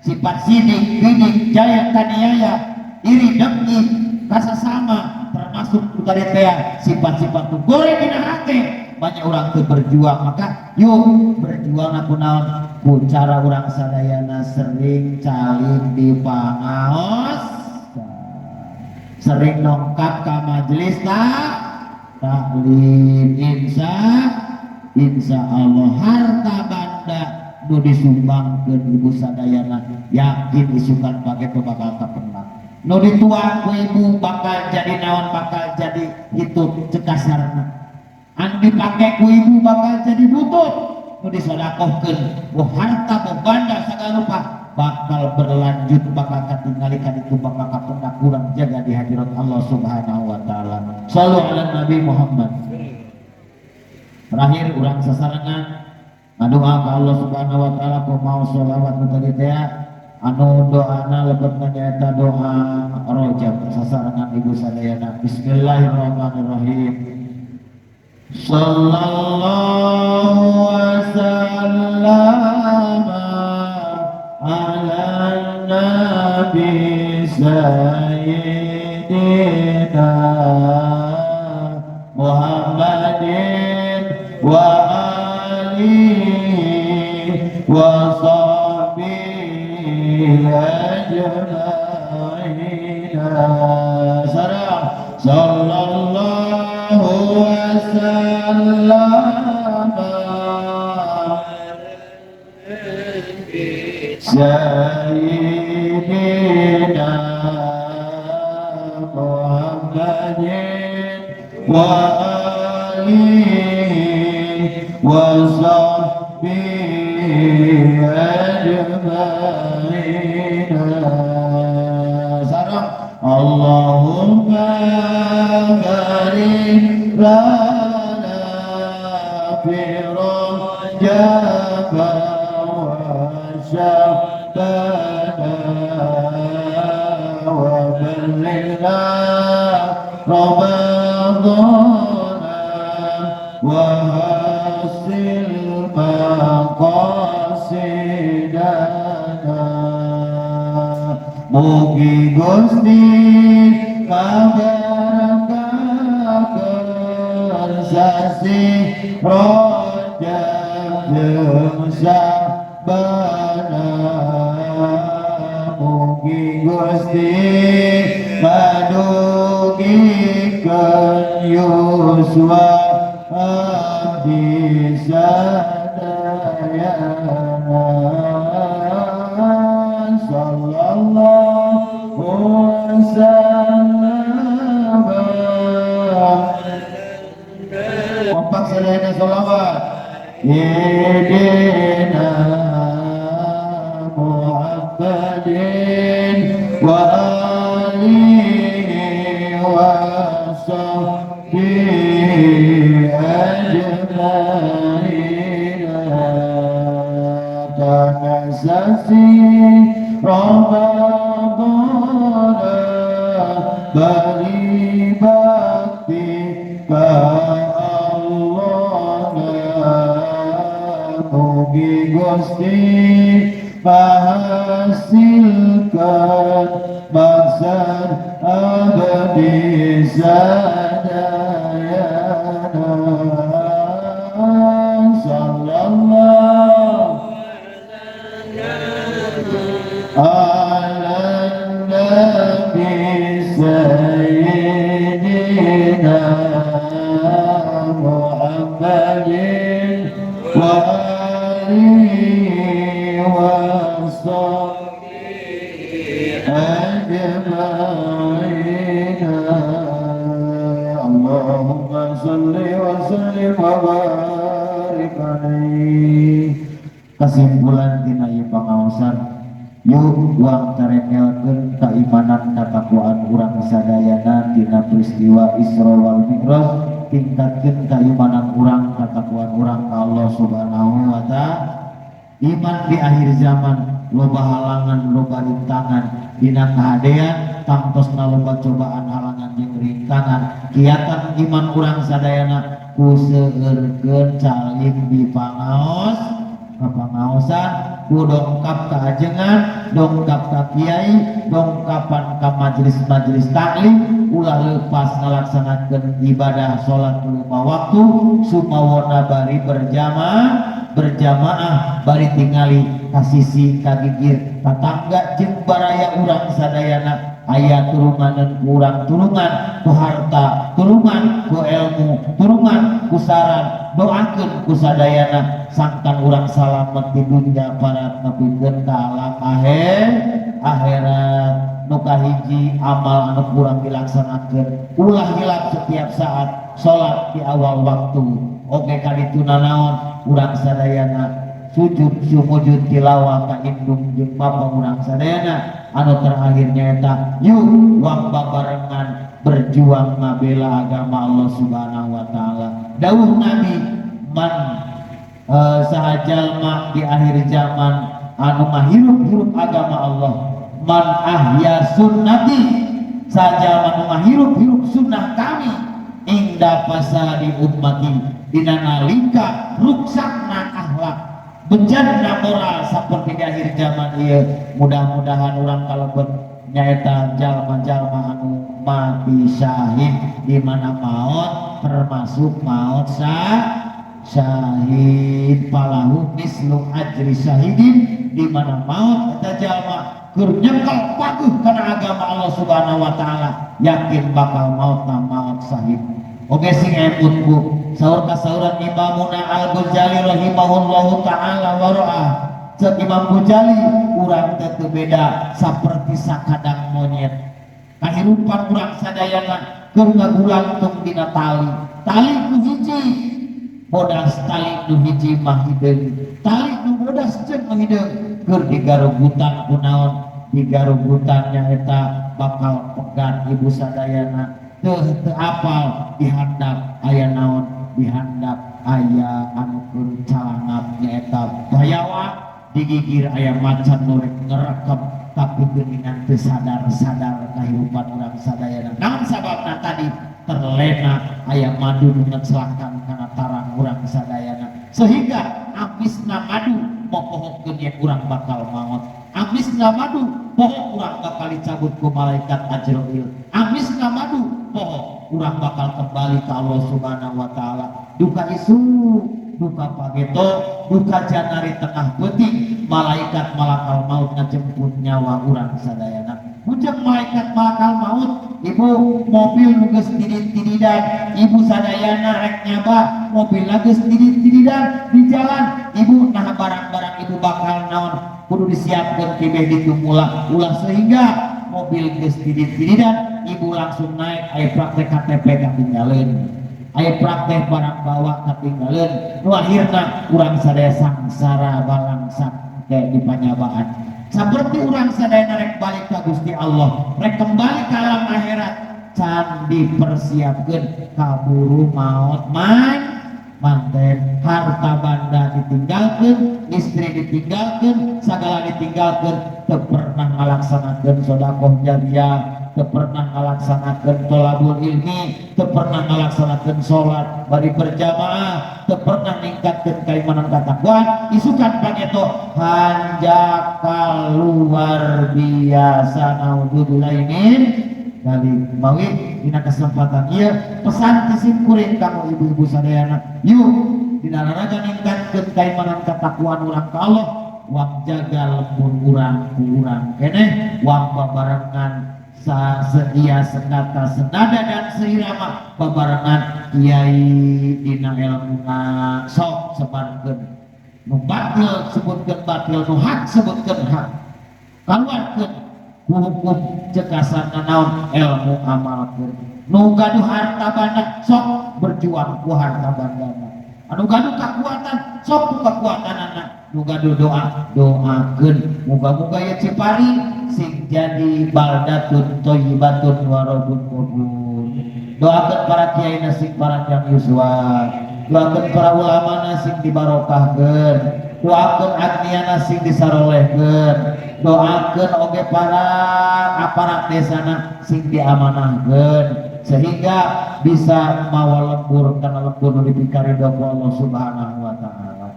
Sifat sidik, bidik, jaya, kaniaya, iri, dengki, kasasama termasuk tadi teh sifat-sifat nu goreng dina hate. Banyak orang tuh berjuang, maka yuk berjuang aku naon ku cara urang sadayana sering calim di pangaos, sering dongkap ka majelis taklim, insya Allah harta banda nu disumbangkeun ibu sadayana yakin isukan bage bakal kapendak. Nu dituang ku ibu bakal jadi naon, bakal jadi hitut cekasarna. Anu dipake ku ibu bakal jadi butut. Nu disodakohkeun ku harta ku banda sagala rupa bakal berlanjut, bakal katinggalikan itu bakal kapendak kurang jaga di hadirat Allah Subhanahu wa taala. Sallu ala Nabi Muhammad. Terakhir urang sasarengan ngadoa ka Allah Subhanahu wa taala ku mau sholawat nu tadi teh anu doana lebetna nyaeta doa rojab sasarengan ibu sadayana. Bismillahirrahmanirrahim. Sallallahu wasallam ala nabi sayyidina Muhammadin wa alihi wa sahbihi ajma'in. Sallallahu wasallam sayyidina Muhammadin wa alihi wa sahbihi ajma'in. Sareng Allahumma barik lana fi rajab wa sya'bana wa ballighna Ramadana wa hasil maqasidana. Mugi Gusti kabarakaken sasi Rajab jeung Sya'bana. Mugi Gusti madugikeun yuswa abdi sadayana. Sallallahu wasallam. Kompak sadayana sholawat. Sayyidina Muhammadin wa alihi wa sahbihi ajma'in. Kana sasi Ramadana bari bakti ka Allah. Mugi Gusti menghasilkan maksad abadi sadayana. Sallallahu ala nabi sayyidina Muhammadin wa alihi wa sahbihi ajma'in. Allahumma salli wa sallim. وبارك عليه. Kesimpulan tina ieu pangaosan, yuk wang carekelkeun keimanan katakwaan urang sadayana tina peristiwa Isra wal Mi'raj, tingkatkeun keimanan urang katakwaan urang ka Allah Subhanahu wa Ta'ala. Iman di akhir zaman loba halangan, loba rintangan dina kahadean, tangtosna loba cobaan, halangan jeung rintangan. Kiatan iman urang sadayana ku seueurkeun calim di pangaos kapangaosan, ku dongkap ka ajengan, dongkap ka kiai, dongkapan ka majelis-majelis taklim. Ulah lepas ngalaksanakeun ibadah salat lima waktu sumawona bari berjamaah, berjamaah bari tingali kasisi kagigir tatangga jeung baraya urang sadayana aya turunganeun ku urang, turungan ku harta, turungan ku ilmu, turungan ku saran. Doakeun ku sadayana sangkan urang salamet di dunia para nepikeun ka alam akhirat. Nu kahiji, amal anu kurang dilaksanakeun, ulah hilap setiap saat salat di awal waktu. Oke, kaditu nanaon urang sadayana sujud sumujud tilawah ka indung jeung bapa urang sadayana. Anu terakhir nyaeta yuk wang babarengan berjuang ngabela agama Allah Subhanahu wa Taala. Dawuh Nabi, man saha jalma di akhir zaman anu ngahirup-hirup agama Allah, man ahya sunnati, saha jalma anu ngahirup-hirup sunnah kami, inda fasadi ummati, dina nalika ruksakna akhlak, bejatna moral seperti di akhir zaman ieu, mudah-mudahan urang kalebet nyaeta jalma-jalma anu mati syahid, di mana maut termasuk maut syahid, falahu mislu ajri syahidin, di mana maut eta jalma keur nyekel paguh kana agama Allah Subhanahu wa Taala, yakin bakal maut na maut syahid. Oke, sing emut bu, saur kasauran Imamuna Al-Ghazali rahimahullahu taala wa ra'ah. Cek Imam Ghazali, urang teh teu beda saperti sakadang monyet. Kahirupan urang sadayana keur ngagulantung dina tali. Tali nu hiji bodas, tali nu hiji mah hideung. Tali nu bodas jeung mah hideung keur digarugutan ku naon? Digarugutan nyaeta bakal pegat ibu sadayana. Teu teu apal dihandap aya naon, dihandap aya anu keur calangap nyaeta bayawak, digigir aya macan nu rek ngerekep, tapi geuningan teu sadar-sadar kahirupan urang sadayana. Naon sababna? Tadi terlena aya madu nu ngecelakan kana tarang urang sadayana, sehingga amisna madu mopohokeun yen urang bakal maot, amisna madu poho urang bakal dicabut ku malaikat Ajrail, amisna madu poho urang bakal kembali ke Allah Subhanahu wa Taala. Duka isu, duka pageto, duka janari tengah peuting, malaikat malakal maut ngajemput nyawa urang sadayana. Ujang malaikat malakal maut, ibu, mobil nu geus tidid-tididan, ibu sadayana rek nyaba mobil geus tidid-tididan di jalan. Ibu, nah, barang-barang ibu bakal naon kudu disiapkan tibeh ditu mula, ulah sehingga mobil geus tidid-tididan ibu langsung naik, aya praktek KTP katinggalin, aya praktek barang bawa katinggalin, nu akhirna urang sadaya sangsara balangsak kayak di panyabaan. Seperti urang sadaya rek balik ka Gusti Allah, rek kembali ke alam akhirat, can dipersiapkan kaburu maut man manten. Harta banda ditinggalkan, istri ditinggalkan, segala ditinggalkan, teu pernah ngalaksanakeun sodakoh jariah, teu pernah ngalaksanakeun tolabul ilmi, teu pernah ngalaksanakeun sholat bari berjamaah, teu pernah ningkatkeun keimanan katakwaan. Isukan pangeto hanjakal luar biasa, naudzubillah min dzalik. Mawi dina kesempatan ieu pesan ti simkuring kamu ibu-ibu sadayana, yuk dina raraga ningkatkeun keimanan ketakwaan urang ka Allah, wang jaga lembur urang ku urang keneh, wang babarengan sa seia senata senada dan seirama, babarengan kiai dina ilmuna sok sebarkeun nu batil sebutkeun batil, nu hak sebutkeun hak, kaluarkeun ku hukum cekasan naon ilmu, amalkeun. Nu gaduh harta banda sok berjuang ku harta bandana. Anu gaduh kakuatan, sok ku kakuatanana. Nu gaduh doa, doakeun. Muga-muga ya Cipari sing jadi baldatun thayyibatun wa rabbun ghafur. Doakeun para kiai sing paranjang yuswa. Doakeun para ulama sing dibarokahkeun. Doakeun agniana sing disarolehkeun. Doakeun oge para aparat desana sing diamanahkeun sehingga bisa mawa lembur karena lembur nu dipikaridho ku Allah Subhanahu wa taala.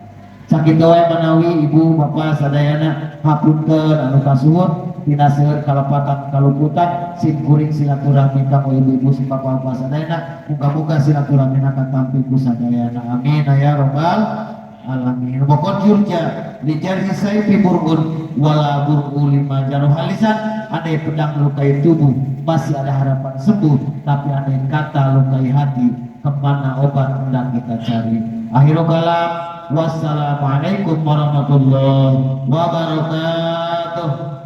Sakitu wae manawi ibu bapak sadayana, hapunten anu kasuhun tina seueur kalepatan kaluputan sim kuring silaturahmi kanggo ibu-ibu si bapak-bapak sadayana. Muga-muga silaturahmi katampi ku sadayana, amin ya robbal alamin. Pokok jurja li jarhi saifi burun wala bur'u lima jaruhal lisan. Andai pedang melukai tubuh masih ada harapan sembuh, tapi andai kata lukai hati, kemana obat hendak kita cari? Akhirul kalam, wassalamualaikum warahmatullahi wabarakatuh.